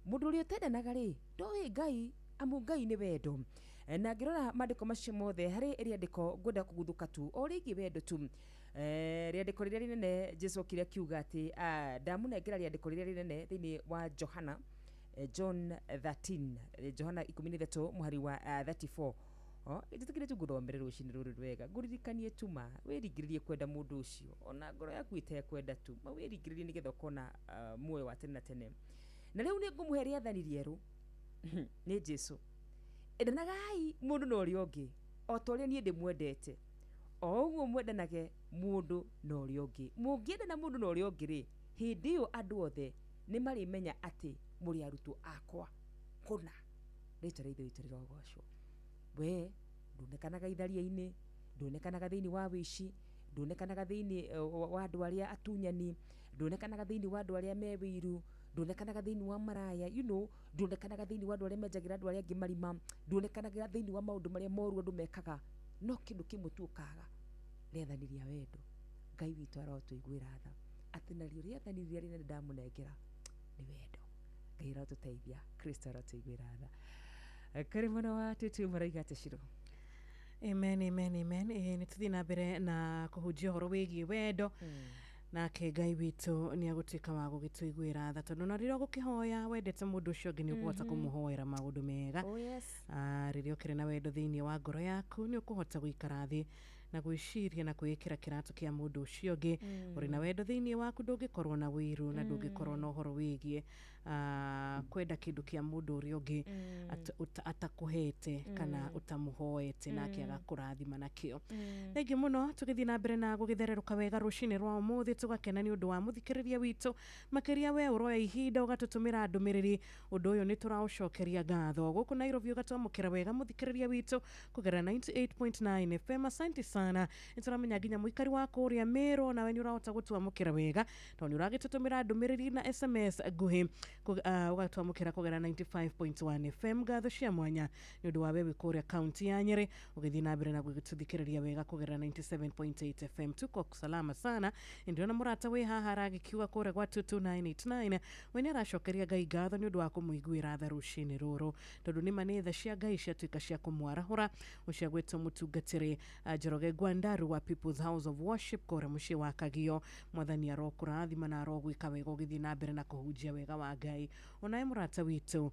Speaker 2: mũndũ ũrĩa ũtendanaga rĩ ndoĩ Ngai, amu Ngai nĩ wendo. Na ngĩrora maandĩko macio mothe harĩ rĩandĩko ngwenda kũguthũka tu o rĩgiĩ wendo tu. Rĩandĩko rĩrĩa rĩnene Jesũ okire akiuga atĩ ndamũnengera rĩandĩko rĩrĩa rĩnene thĩinĩ wa Johana, John 13, Johana 13 mũhari wa 34. Njĩtĩkĩrie tu ngũthomere rũcinĩ rũrũ rwega ngũririkanie tu ma wĩringĩrĩrie kwenda mũndũ ũcio ona ngoro yaku ĩtekwenda tu ma wĩringĩrĩrie nĩgetha ũkona muoyo wa tene na tene. Na rĩu nĩ ngũmũhe rĩathani rĩerũ nĩ Jesũ, endanagai mũndũ na ũrĩa ũngĩ o ta ũrĩa niĩ ndĩmwendete, o ũguo mwendanage mũndũ na ũrĩa ũngĩ. Mũngĩendana mũndũ na ũrĩa ũngĩ rĩ, hĩndĩ ĩyo andũ othe nĩ marĩmenya atĩ mũrĩ arutwo akwa kũna. Rĩtwa rĩa Ithe witũ rĩrogocwo. We ndũonekanaga itharia-inĩ, ndũonekanaga thĩinĩ wa wĩici, ndũonekanaga thĩinĩ wa andũ arĩa atunyani, ndũonekanaga thĩinĩ wa andũ arĩa me wĩiru, ndũonekanaga thĩinĩ wa maraya, you know, ndũonekanaga thĩinĩ wa andũ arĩa menjagĩra andũ arĩa angĩ marima, ndũonekanaga thĩinĩ wa maũndũ marĩa moru andũ mekaga. No kĩndũ kĩmwe tu ũkaga, rĩathani rĩa wendo. Ngai witũ arotũiguĩra tha atĩ narĩo rĩathani rĩrĩa rĩnene ndamũnengera nĩ wendo. Ngai arotũteithia, Kristo arotũiguĩra tha. Kũrĩ mwena wa tutu marauga atĩ Shiro.
Speaker 3: Amen, amen, amen. Nĩ tũthiĩ na mbere na kũhunjia ũhoro wĩgiĩ wendo. Nake Ngai witũ nĩ agũtuĩka wa gũgĩtũiguĩra tha, tondũ na rĩrĩa ũgũkĩhoya wendete mũndũ ũcio ũngĩ nĩ ũkũhota kũmũhoera maũndũ mega.
Speaker 2: Oh yes.
Speaker 3: Rĩrĩa ũkĩrĩ na wendo thĩinĩ wa ngoro yaku nĩ ũkũhota gũikara thĩ na gwĩciria na kwĩĩkĩra kĩratũ kĩa mũndũ ũcio ũngĩ. Ũrĩ na wendo thĩinĩ waku ndũngĩkorwo na wĩiru na ndũngĩkorwo na ũhoro wĩgiĩ kwenda kĩndũ kĩa mũndũ ũrĩa ũngĩ atakũhete kana ũtamũhoete nake agakũrathima nakĩo. Thengiũ mũno, tũgĩthiĩ na mbere na gũgĩthererũka wega rũcinĩ rwa ũmũthĩ, tũgakena nĩ ũndũ wa mũthikĩrĩria witũ, makĩria we ũroya ihinda ũgatũtũmĩra ndũmĩrĩri. Ũndũ ũyũ nĩ tũraũcokeria ngatho. Gũkũ Nairobi ũgatwamũkĩra wega mũthikĩrĩria witũ kũgerera 98.9 FM. Asante sana, nĩ tũramenya nginya mũikari wa kũrĩa Mĩrũ nawe nĩ ũrahota gũtwamũkĩra wega tondũ nĩ ũragĩtũtũmĩra ndũmĩrĩri na SMS nguhĩ, ũgatwamũkĩra kũgerera 95.1 FM. Ngatho cia mwanya nĩ ũndũ wa we wĩ kũrĩa kaunti ya Nyĩrĩ ũgĩthiĩ na mbere na gũgĩtũthikĩrĩria wega kũgerera 97.8 FM. Tuko salama sana. Ndĩrona mũrata wĩ haha aragĩkiuga kũrĩa gwa 22989, we nĩ aracokeria Ngai ngatho nĩ ũndũ wa kũmũiguĩra tha rũcinĩ rũrũ, tondũ nĩ ma nĩ tha cia Ngai ciatuĩka cia kũmwarahũra. Ũcio agwĩtwo mũtungatĩri Njoroge Gwandaru wa People's House of Worship kũrĩa mũciĩ wa Kagio. Mwathani arokũrathima na arogwĩka wega ũgĩthiĩ na mbere na kũhunjia wega wa Ngai. Onawe mũrata witũ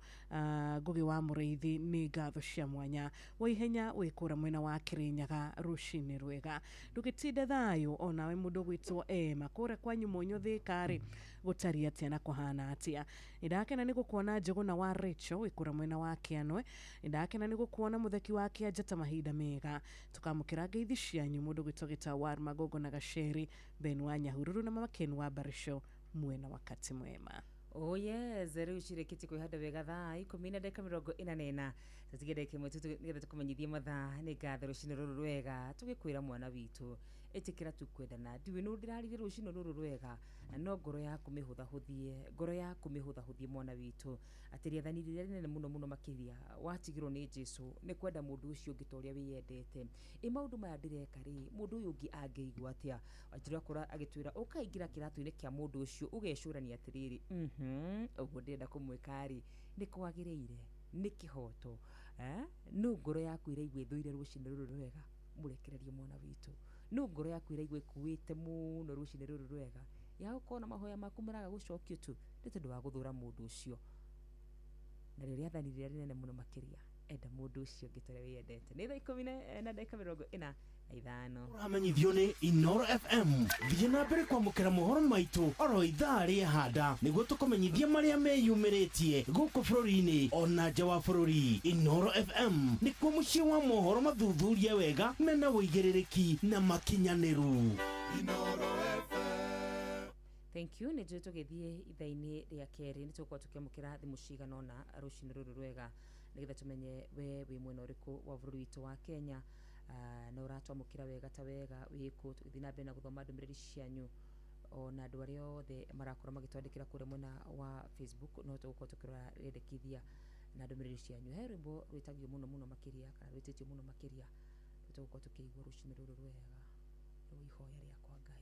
Speaker 3: Ngũgĩ wa Mũrĩithi, nĩ ngatho cia mwanya wa ihenya wĩ kũrĩa mwena wa Kĩrĩnyaga, rũcinĩ rwega, ndũgĩtinde thayũ. Onawe mũndũ ũgwĩtwo Ema kũrĩa kwanyu Mũnyũ Thĩka-rĩ, gũtariĩ atĩa na kũhana atĩa? Nĩndakena nĩ gũkuona Njũgũna wa Rachel wĩ kũrĩa mwena wa Kĩanwe. Nĩndakena nĩ gũkuona Mũtheki wa Kĩanja, mahinda mega. Tũkamũkĩra ngeithi cianyu mũndũ ũgwĩtwo Gĩtawar Magongo na Gaceri Ben wa Nyahururu na Mama Ken wa Barisho, mwena wakati mwema.
Speaker 2: Oh yes, rĩu cirĩkĩtie kwĩhanda wega thaa 10 na ndagĩka 44, tũtige ndagĩka ĩmwe tu nĩgetha tũkũmenyithie mathaa. Nĩ ngatho rũcinĩ rũrũ rwega, tũgĩkwĩra mwana witũ ĩtĩkĩra tu kwendana. Ndiũĩ nũ ndĩrarire rũcinĩ rũrũ rwega, na no ngoro yaku mĩhũthahũthie, ngoro yaku mĩhũthahũthie mwana witũ, atĩ rĩathani rĩrĩa rĩnene mũno mũno makĩria watigirwo nĩ Jesu nĩ kwenda mũndũ ũcio ũngĩ ta ũrĩa wĩyendete. Ĩ maũndũ maya ndĩreka rĩ, mũndũ ũyũ ũngĩ angĩigua atĩa? Wanjĩra akora agĩtwĩra ũkaingĩra kĩratũ-inĩ kĩa mũndũ ũcio ũgecũrania atĩrĩrĩ, ũguo ndĩrenda kũmwĩka rĩ nĩ kwagĩrĩire, nĩ kĩhoto, no ngoro yaku ĩraigua ĩthũire rũcinĩ rũrũ rwega, mũrekererie mwana witũ. No ngoro yaku ĩraigua ĩkuĩte mũno rũcinĩ rũrũ rwega, ya gũkorwo na mahoya maku maraga gũcokio tu nĩ tondũ wa gũthũra mũndũ ũcio. Na rĩo rĩathani rĩrĩa rĩnene mũno makĩria, enda mũndũ ũcio ũngĩ ta ũrĩa wĩyendete. Nĩ thaa 10 na ndagĩka 45.
Speaker 5: Ũramenyithio nĩ Inoro FM. Thiĩ na mbere kwamũkĩra mohoro maitũ oro ithaa rĩa handa nĩguo tũkũmenyithie marĩa meyumĩrĩtie gũkũ bũrũri-inĩ ona nja wa bũrũri. Inoro FM nĩkuo mũciĩ wa mohoro mathuthurie wega mena ũigĩrĩrĩki na makinyanĩru.
Speaker 2: Thank you. Nĩ njũĩ tũgĩthiĩ ithaa-inĩ rĩa kerĩ nĩ tũgũkorwo tũkĩamũkĩra thimũ cigana ũna rũcinĩ rũrũ rwega, nĩgetha tũmenye we wĩ mwena ũrĩkũ wa bũrũri witũ wa Kenya, na ũratwamũkĩra wega ta wega wĩkũ. Tũgĩthiĩ na mbere na gũthoma ndũmĩrĩri cianyu ona andũ arĩa othe marakorwo magĩtwandĩkĩra kũrĩa mwena wa Facebook, no tũgũkorwo tũkĩrora rĩendekithia na ndũmĩrĩri cianyu. He rwĩmbo rwĩtagio mũno mũno makĩria kana rwĩtĩtio mũno makĩria tũgũkorwo tũkĩigua rũcinĩ rũrũ rwega rwa ihoya rĩakwa Ngai.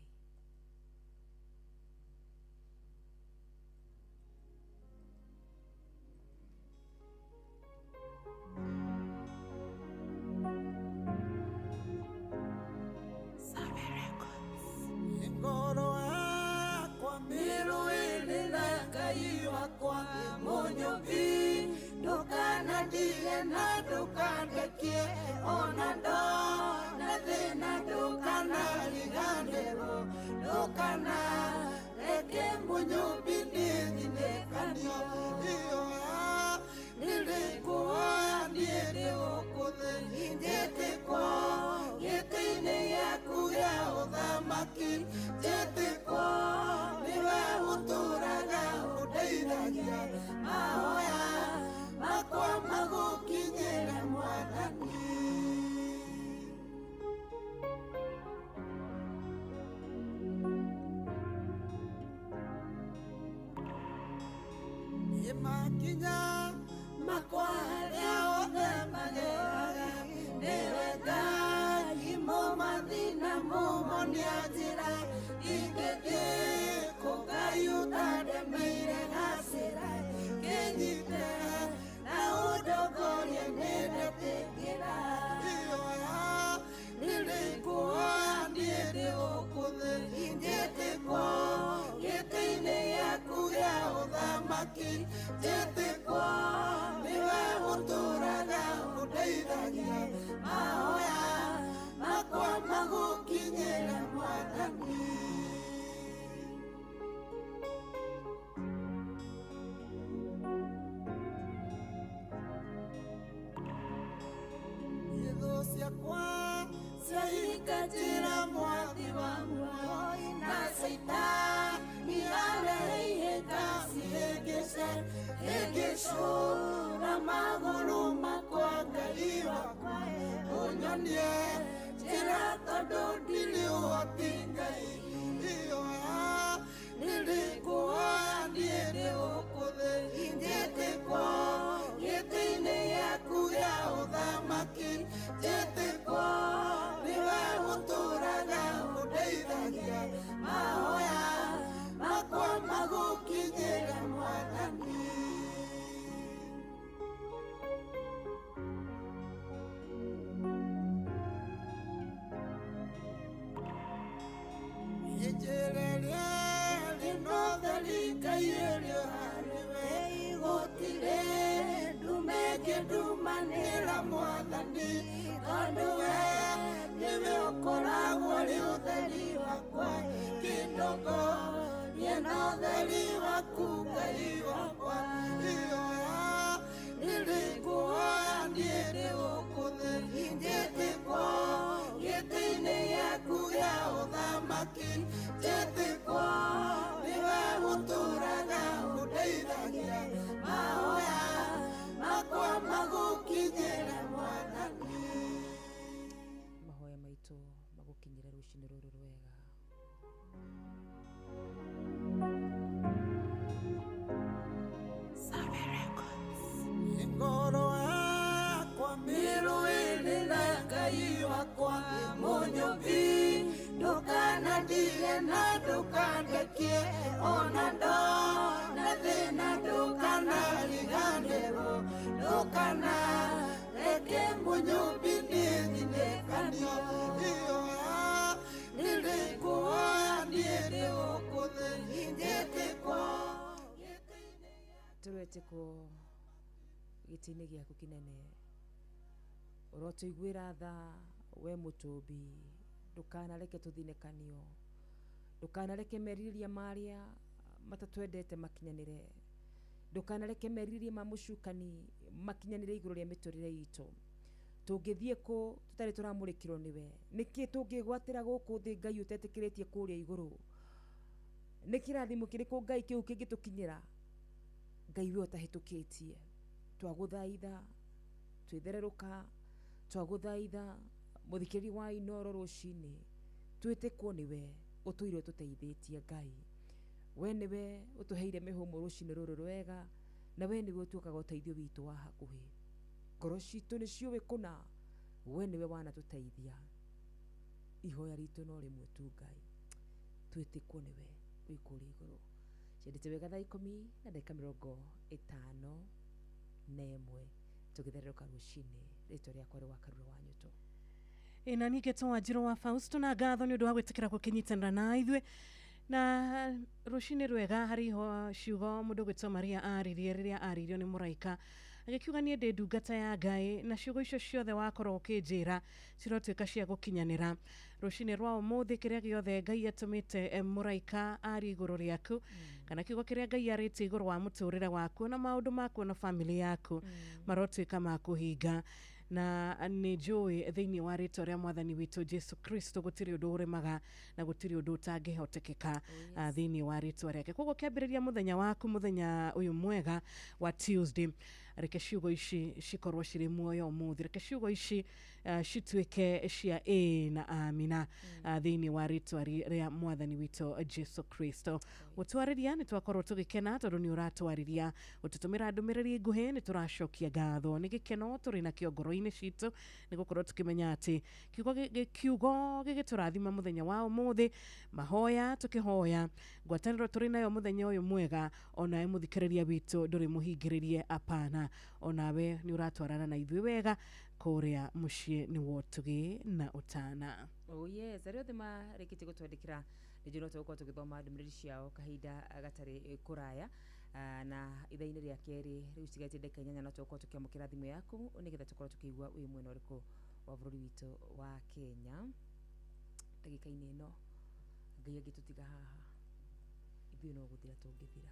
Speaker 1: Ngoro yakwa mĩrũĩrĩ na Ngai wakwa mũnyũmbi, ndũkanandige na ndũkandekie, ona ndona thĩna ndũkanariganĩrwo, ndũkanareke mũnyũmbi nĩthinĩkanio. Ihoya rĩrĩ ngũhoya niĩ ndĩ gũkũ thĩ, njĩtĩkwo gĩtĩ-inĩ gĩaku gĩa ũthamaki, njĩtĩkwo nĩwe ũtũũraga ũndeithagia, mahoya makwa magũkinyĩre Mwathani. Nĩ makinya makwa arĩa othe mageraga, nĩwe Ngai mũmathi na mũmonia njĩra, ingĩthiĩ kũ Ngai ũtandemeire gacĩra, kĩnyite na ũndongorie nĩndetĩkĩra. Ihoya rĩrĩ ngũhoya niĩ ndĩ gũkũ thĩ, njĩtĩkwo ũthamaki njĩtĩkwo nĩwe ũtũũraga ũndeithagia mahoya makwa magũkinyĩra mwathani. Thũ ciakwa ciahingatĩra mwathi wa muoyo na Caitani arehe cihĩngĩce hĩngĩcũra magũrũ makwa Ngai wakwa ũnyonie njĩra tondũ ndirĩ ũhoti Ngai ihoya nĩrĩkũhoya niĩ ndĩ gũkũ thĩ njĩtĩkwo gĩtĩ-inĩ gĩaku gĩa ũthamaki njĩtĩkwo nĩwe ũtũũraga ũndeithagia mahoya makwa magũkinyĩra mwathani. Ijĩrĩria rĩno theri Ngai ĩrĩ harĩwe gũtirĩ ndume ĩngĩndumanĩra mwathani tondũ we nĩwe ũkoragwo ũrĩ ũtheri wakwa kĩndongorie na ũtheri waku Ngai wakwa ihoya nĩrĩkũhoya niĩ ndĩ gũkũ thĩ njĩtĩkwo gĩtĩ-inĩ gĩaku gĩa ũthamaki njĩtĩkwo nĩwe ũtũũraga ũndeithagia mahoya makwa magũkinyĩra mwathani.
Speaker 2: Mahoya maitũ magũkinyĩre rũcinĩ rũrũ rwega.
Speaker 1: Ngoro yakwa mĩrũĩrĩra Ngai wakwa mũnyũmbi ndũkanandige na ndũkandekie ona ndona thĩna ndũkanariganĩrwo ndũkanareke mũnyũmbi niĩ thinĩkanio ihoya nĩrĩkũhoya niĩ ndĩ gũkũ thĩ njĩtĩkwo
Speaker 2: Tũretĩkwo gĩtĩ-inĩ gĩaku kĩnene ũrotũiguĩra tha we mũtũmbi ndũkanareke tũthinĩkanio ndũkanareke merirĩria marĩa matatwendete makinyanĩre ndũkanareke merirĩria ma mũcukani makinyanĩre igũrũ rĩa mĩtũrĩre itũ tũngĩthiĩ kũ tũtarĩ tũramũrĩkĩrwo nĩwe nĩkĩ tũngĩgwatĩra gũkũ thĩ Ngai ũtetĩkĩrĩtie kũrĩa igũrũ nĩ kĩrathimo kĩrĩkũ Ngai kĩu kĩngĩtũkinyĩra Ngai we ũtahĩtũkĩtie twagũthaitha twĩthererũka twagũthaitha mũthikĩrĩria wa Inooro rũcinĩ twĩtĩkwo nĩwe ũtũire ũtũteithĩtie Ngai we nĩwe ũtũheire mĩhũmũ rũcinĩ rũrũ rwega na we nĩwe ũtuĩkaga ũteithio witũ wa hakuhĩ ngoro citũ nĩ ciũĩ kũna we nĩwe wanatũteithia ihoya ritũ no rĩmwe tu Ngai twĩtĩkwo nĩwe wĩ kũrĩa igũrũ ciendete wega thaa 10:51 tũgĩthererũka rũcinĩ rĩtwa rĩakwa rĩ wa Karura wa Nyũtũ.
Speaker 3: Ĩna ningĩ twa Wanjirũ wa Fausto na ngatho nĩ ũndũ wa gwĩtĩkĩra gũkĩnyitanĩra na ithuĩ na rũcinĩ rwega harĩ iho ciugo mũndũ gwĩtwo Maria aririe rĩrĩa aririo nĩ mũraika agĩkiuga niĩ ndĩ ndungata ya Ngai na ciugo icio ciothe wakorwo ũkĩnjĩra cirotuĩka cia gũkinyanĩra rũcinĩ rwa ũmũthĩ kĩrĩa gĩothe Ngai atũmĩte mũraika arie igũrũ rĩaku kana kiugo kĩrĩa Ngai arĩtie igũrũ wa mũtũrĩre waku na maũndũ maku na bamĩrĩ yaku marotuĩka ma kũhinga na nĩ njũĩ thĩinĩ wa rĩtwa rĩa mwathani witũ Jesu Kristo gũtirĩ ũndũ ũremaga na gũtirĩ ũndũ ũtangĩhotekeka thĩinĩ wa rĩtwa rĩake. Koguo kĩambĩrĩria mũthenya waku mũthenya ũyũ mwega wa Tuesday reke ciugo ici cikorwo cirĩ muoyo ũmũthĩ reke ciugo ici cituĩke cia ĩĩ na amina thĩinĩ wa rĩtwa rĩa mwathani witũ Jesu Kristo. Gũtwarĩria nĩ twakorwo tũgĩkena tondũ nĩ ũratwarĩria gũtũtũmĩra ndũmĩrĩri nguhĩ nĩ tũracokia ngatho nĩ gĩkeno tũrĩ nakĩo ngoro-inĩ citũ nĩ gũkorwo tũkĩmenya atĩ kiugo gĩgĩtũrathima mũthenya wa ũmũthĩ mahoya tũkĩhoya ngwatanĩro tũrĩ nayo mũthenya ũyũ mwega onawe mũthikĩrĩria witũ ndũrĩ mũhingĩrĩrie apana onawe nĩ ũratwarana na ithuĩ wega kũrĩa mũciĩ nĩ wotũgĩ na ũtana.
Speaker 2: Oh yes, arĩa othe marĩkĩtie gũtwandĩkĩra nĩ njũĩ no tũgũkorwo tũgĩthoma ndũmĩrĩri ciao kahinda gatarĩ kũraya Na ithaa-inĩ rĩa kerĩ rĩu cigatie ndagĩka 8 no tũgũkorwo tũkĩamũkĩra thimũ yaku nĩgetha tũkorwo tũkĩigua wĩ mwena ũrĩkũ wa bũrũri witũ wa Kenya. Ndagĩka-inĩ ĩno Ngai angĩtũtiga haha ithuĩ no gũthira tũngĩthira.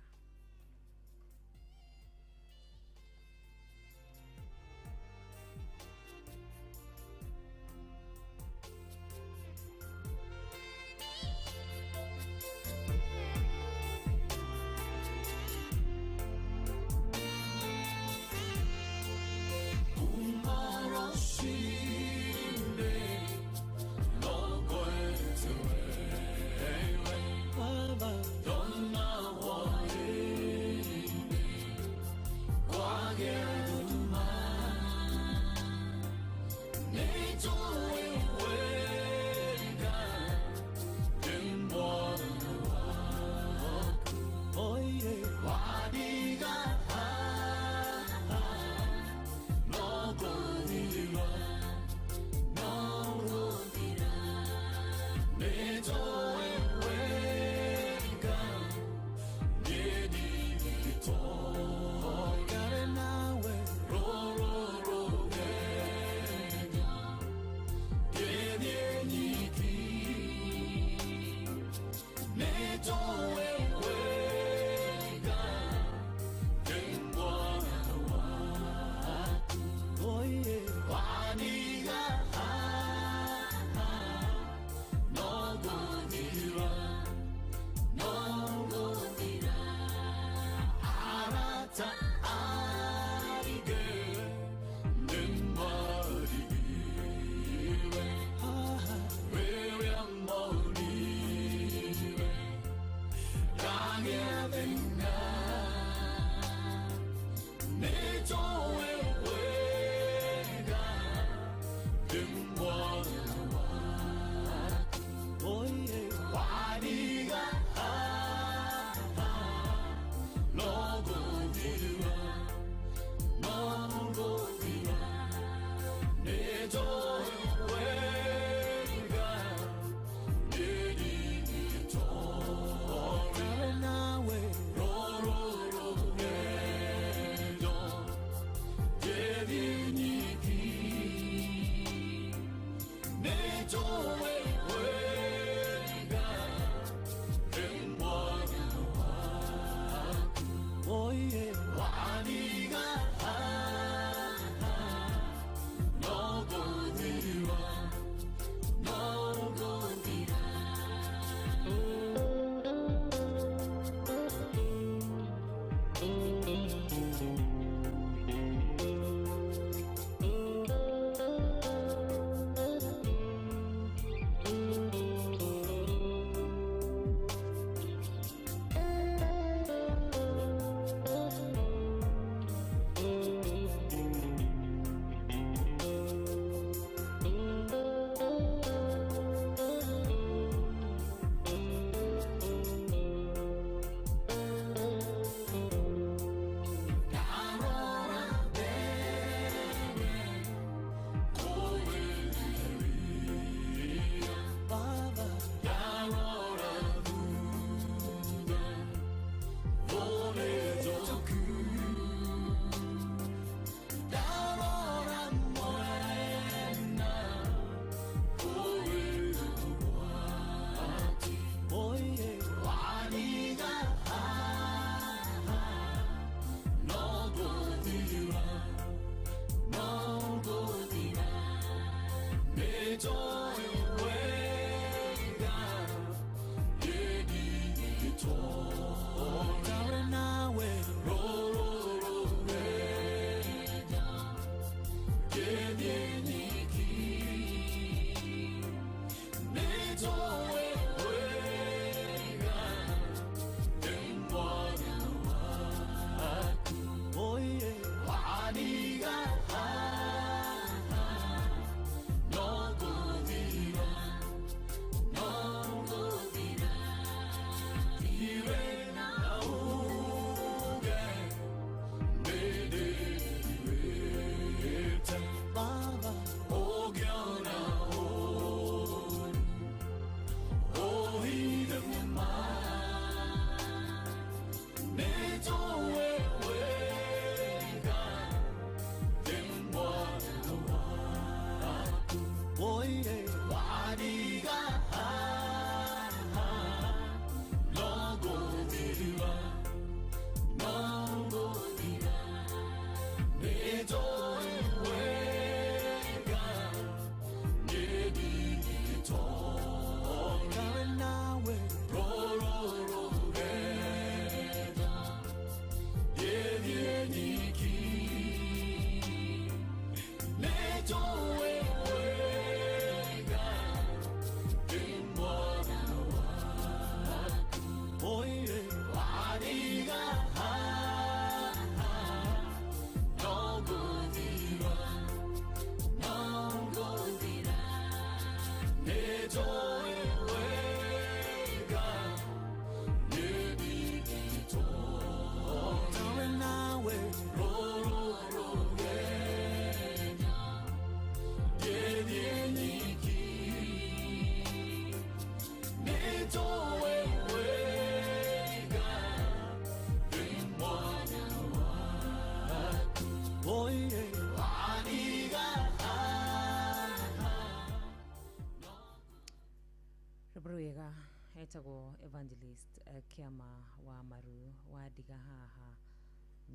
Speaker 2: Rwĩmbo rwega etagwo Evangelist Kĩama wa Maru wandiga haha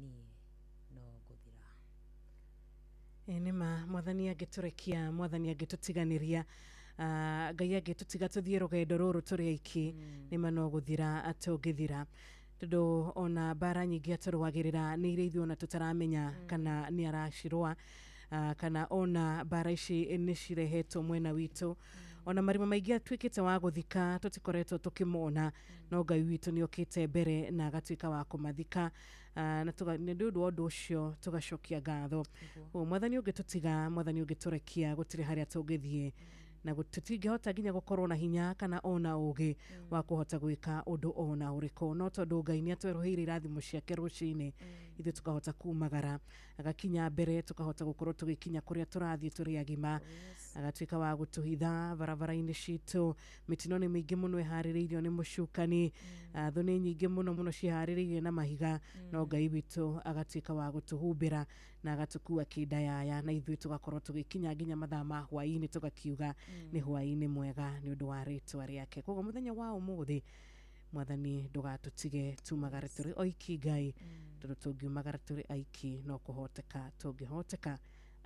Speaker 2: niĩ no ngũthira.
Speaker 3: Ĩ nĩma mwathani angĩtũrekia, mwathani angĩtũtiganĩria, Ngai angĩtũtiga tũthiĩ rũgendo rũrũ tũrĩ aiki, nĩma no gũthira tũngĩthira, tondũ ona mbara nyingĩ atũrũagĩrĩra nĩ iria ithuĩ ona tũtaramenya kana nĩ aracirũa, kana ona mbara ici nĩ cirehetwo mwena witũ. Ona marima maingĩ atuĩkĩte wa gũthika tũtikoretwo tũkĩmona, no Ngai witũ nĩ okĩte mbere na agatuĩka wa kũmathika, na nĩ ũndũ wa ũndũ ũcio tũgacokia ngatho. Mwathani ũngĩtũtiga, mwathani ũngĩtũrekia, gũtirĩ harĩa tũngĩthiĩ, na tũtingĩhota nginya gũkorwo na hinya kana ona ũgĩ wa kũhota gwĩka ũndũ ona ũrĩkũ. No tondũ Ngai nĩ atwerũhĩire irathimo ciake rũcinĩ, ithuĩ tũkahota kumagara, agakinya mbere, tũkahota gũkorwo tũgĩkinya kũrĩa tũrathiĩ tũrĩ agima, agatuĩka wa gũtũhitha barabara-inĩ citũ. Mĩtino nĩ mĩingĩ mũno ĩharĩrĩirio nĩ mũcukani, thũ nĩ nyingĩ mũno mũno ciharĩrĩirie na mahiga, no Ngai witũ agatuĩka wa gũtũhumbĩra na agatũkua kĩndayaya, na ithuĩ tũgakorwo tũgĩkinya nginya mathaa ma hwaĩ-inĩ, tũgakiuga nĩ hwaĩ-inĩ mwega nĩ ũndũ wa rĩtwa rĩake. Koguo mũthenya wa ũmũthĩ, mwathani ndũgatũtige tumagare tũrĩ oiki Ngai, tondũ tũngiumagara tũrĩ aiki no kũhoteka tũngĩhoteka.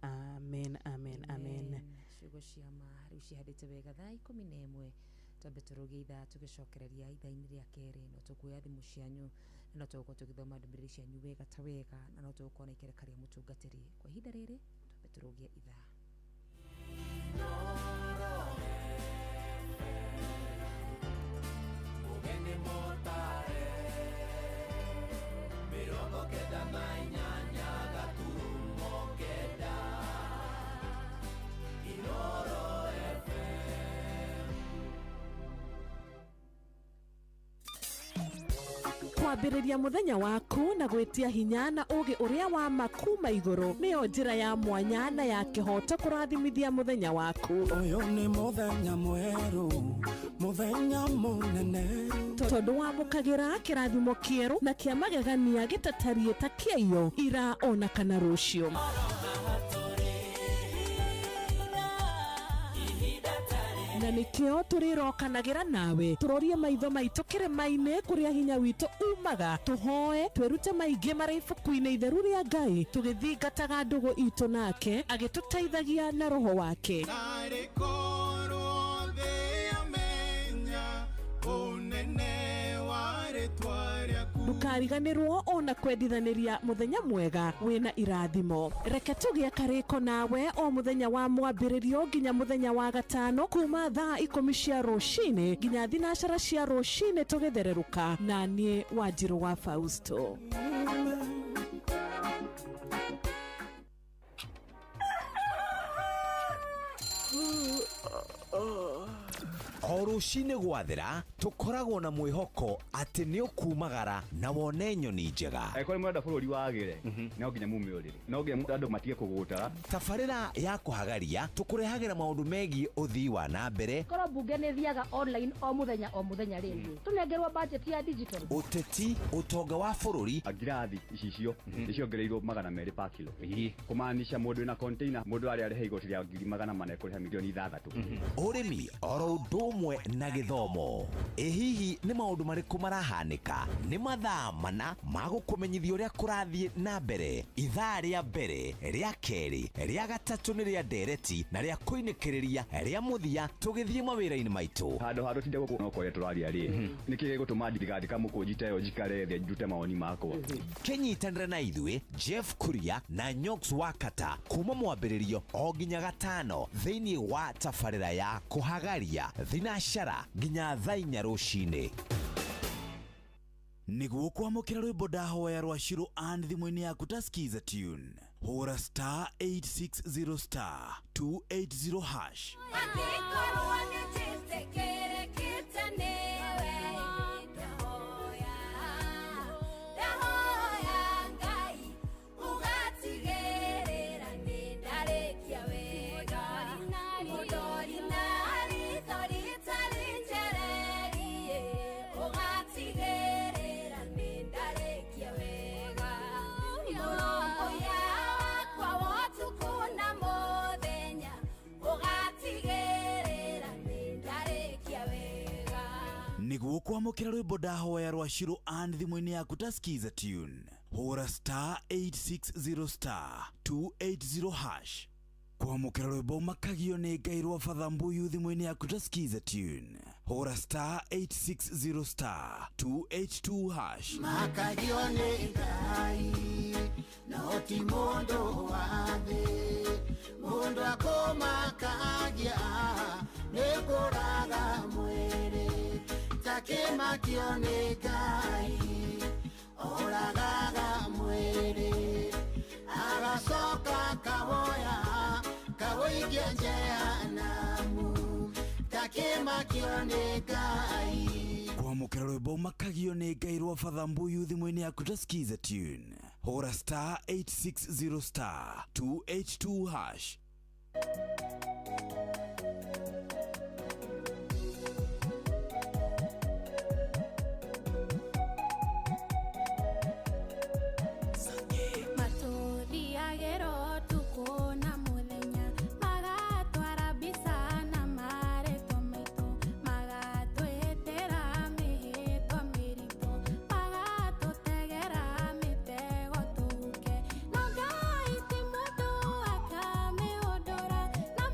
Speaker 3: Amen, amen, amen.
Speaker 2: Ciugo cia ma rĩu cihandĩte wega thaa 11, twambe tũrũgie ithaa tũgĩcokereria ithaa-inĩ rĩa kerĩ. No tũkuoya thimũ cianyu na no tũgũkorwo tũgĩthoma ndũmĩrĩri cianyu wega ta wega, na no tũgũkorwo na ikereka rĩa mũtungatĩri. Kwa ihinda rĩrĩ twambe tũrũgie ithaa.
Speaker 7: Mugeni motare 98 gaturumo 9 Inoro FM.
Speaker 3: Kwambĩrĩria mũthenya waku na gwĩtia hinya na ũgĩ ũrĩa wa ma kuma igũrũ nĩyo njĩra ya mwanya na ya kĩhoto kũrathimithia mũthenya waku.
Speaker 1: Ũyũ nĩ mũthenya mwerũ, mũthenya mũnene,
Speaker 3: tondũ wamũkagĩra kĩrathimo kĩerũ na kĩa magegania gĩtatariĩ ta kĩaiyo ira ona kana rũciũ. Na nĩkĩo tũrĩrokanagĩra nawe tũrorie maitho maitũ kĩrĩma-inĩ kũrĩa hinya witũ umaga, tũhoe twĩrute maingĩ marĩ ibuku-inĩ itheru rĩa Ngai, tũgĩthingataga ndũgũ itũ nake agĩtũteithagia na roho wake.
Speaker 1: Narĩ korwo thĩ yamenya ũnene wa rĩtwa rĩaku.
Speaker 3: Ndũkariganĩrwo ona kwendithanĩria mũthenya mwega wĩna irathimo. Reke tũgĩe karĩko nawe o mũthenya wa mwambĩrĩrio nginya mũthenya wa gatano, kuma thaa 10 cia rũcinĩ nginya 12 cia rũcinĩ tũgĩthererũka, na niĩ Wanjirũ wa Fausto.
Speaker 9: O rũcinĩ gwathera tũkoragwo na mwĩhoko atĩ nĩ ũkumagara na wone nyoni njega.
Speaker 10: Angĩkorwo nĩ mũrenda bũrũri wagĩre, no nginya mume ũrĩrĩ, no nginya andũ matige kũgũtara.
Speaker 9: Tabarĩra ya kũhagaria tũkũrehagĩra maũndũ megiĩ ũthii wa na mbere.
Speaker 11: Korwo bunge nĩ thiaga online o mũthenya o mũthenya rĩngĩ, tũnengerwo budget ya digital.
Speaker 9: Ũteti, ũtonga wa bũrũri.
Speaker 10: Ngirathi icicio nĩ ciongereirwo 200 per kilo, kũmaanisha mũndũ wĩna container, mũndũ arĩa arĩha igoti rĩa 400,000 ekũrĩha 6 million.
Speaker 9: Ũrĩmi oro ũndũ ũmwe na gĩthomo. Ĩ hihi nĩ maũndũ marĩkũ marahanĩka? Nĩ mathaa mana ma gũkũmenyithia ũrĩa kũrathiĩ na mbere. Ithaa rĩa mbere, rĩa kerĩ, rĩa gatatũ nĩ rĩa ndereti na rĩa kũinĩkĩrĩria rĩa mũthia tũgĩthiĩ mawĩra-inĩ maitũ.
Speaker 10: Handũ ha tũtinde gũkũ no kwaria tũraria rĩ, nĩkĩ gĩgũtũma ndigandĩka mũkũnji ta ĩyo njikare thĩ ndute mawoni makwa?
Speaker 9: Kĩnyitanĩre na ithuĩ Jeff Kuria na Nyox Wakata kuma mwambĩrĩrio o nginya gatano thĩinĩ wa tabarĩra ya kũhagaria thinacara nginya thaa 4 rũcinĩ.
Speaker 6: Nĩguo kwamũkĩra rwĩmbo ndahoya rwa Shiro and thimũ-inĩ yaku ta Skiza tune, hũra star 860 star 280 hash.
Speaker 4: Angĩkorwo nĩnjĩtĩkĩrĩkĩte nĩwe, ndahoya, ndahoya Ngai ũgatigĩrĩra nĩndarĩkia wega. Mũndori na ritho rĩtarĩ njererie, ũgatigĩrĩra nĩndarĩkia wega. Mũrũmbũiya wakwa wa ũtukũ na mũthenya, ũgatigĩrĩra nĩndarĩkia.
Speaker 6: Nĩguo kwamũkĩra rwĩmbo ndahoya rwa Shiro and thimũ-inĩ yaku ta skiza tune, hũra star 860 star 280 hash. Kwamũkĩra rwĩmbo makagio nĩ Ngai rwa Father Mbuyu thimũ-inĩ yaku ta skiza tune, hũra star 860 star 282 hash.
Speaker 1: Makagio nĩ Ngai no ti mũndũ wa thĩ, mũndũ akũmakagia nĩ kũraga mwĩrĩ, takĩmakio nĩ Ngai oragaga mwĩrĩ, agacoka kawoya kawoikia jehanamu, takĩmakio nĩ Ngai.
Speaker 6: Kwamũkĩra rwĩmbo makagio nĩ Ngai rwa Father Mbuyu thimũ-inĩ yaku ta skiza tune, hũra star 860 star 282 hash.
Speaker 12: Matũthiagĩra ũtukũ na mũthenya, magatwara mbica na marĩtwa maitũ, magatwĩtĩra mĩhĩtwa mĩritũ, magatũtegera mĩtego tũhuke. No Ngai ti mũndũ akamĩũndũra, na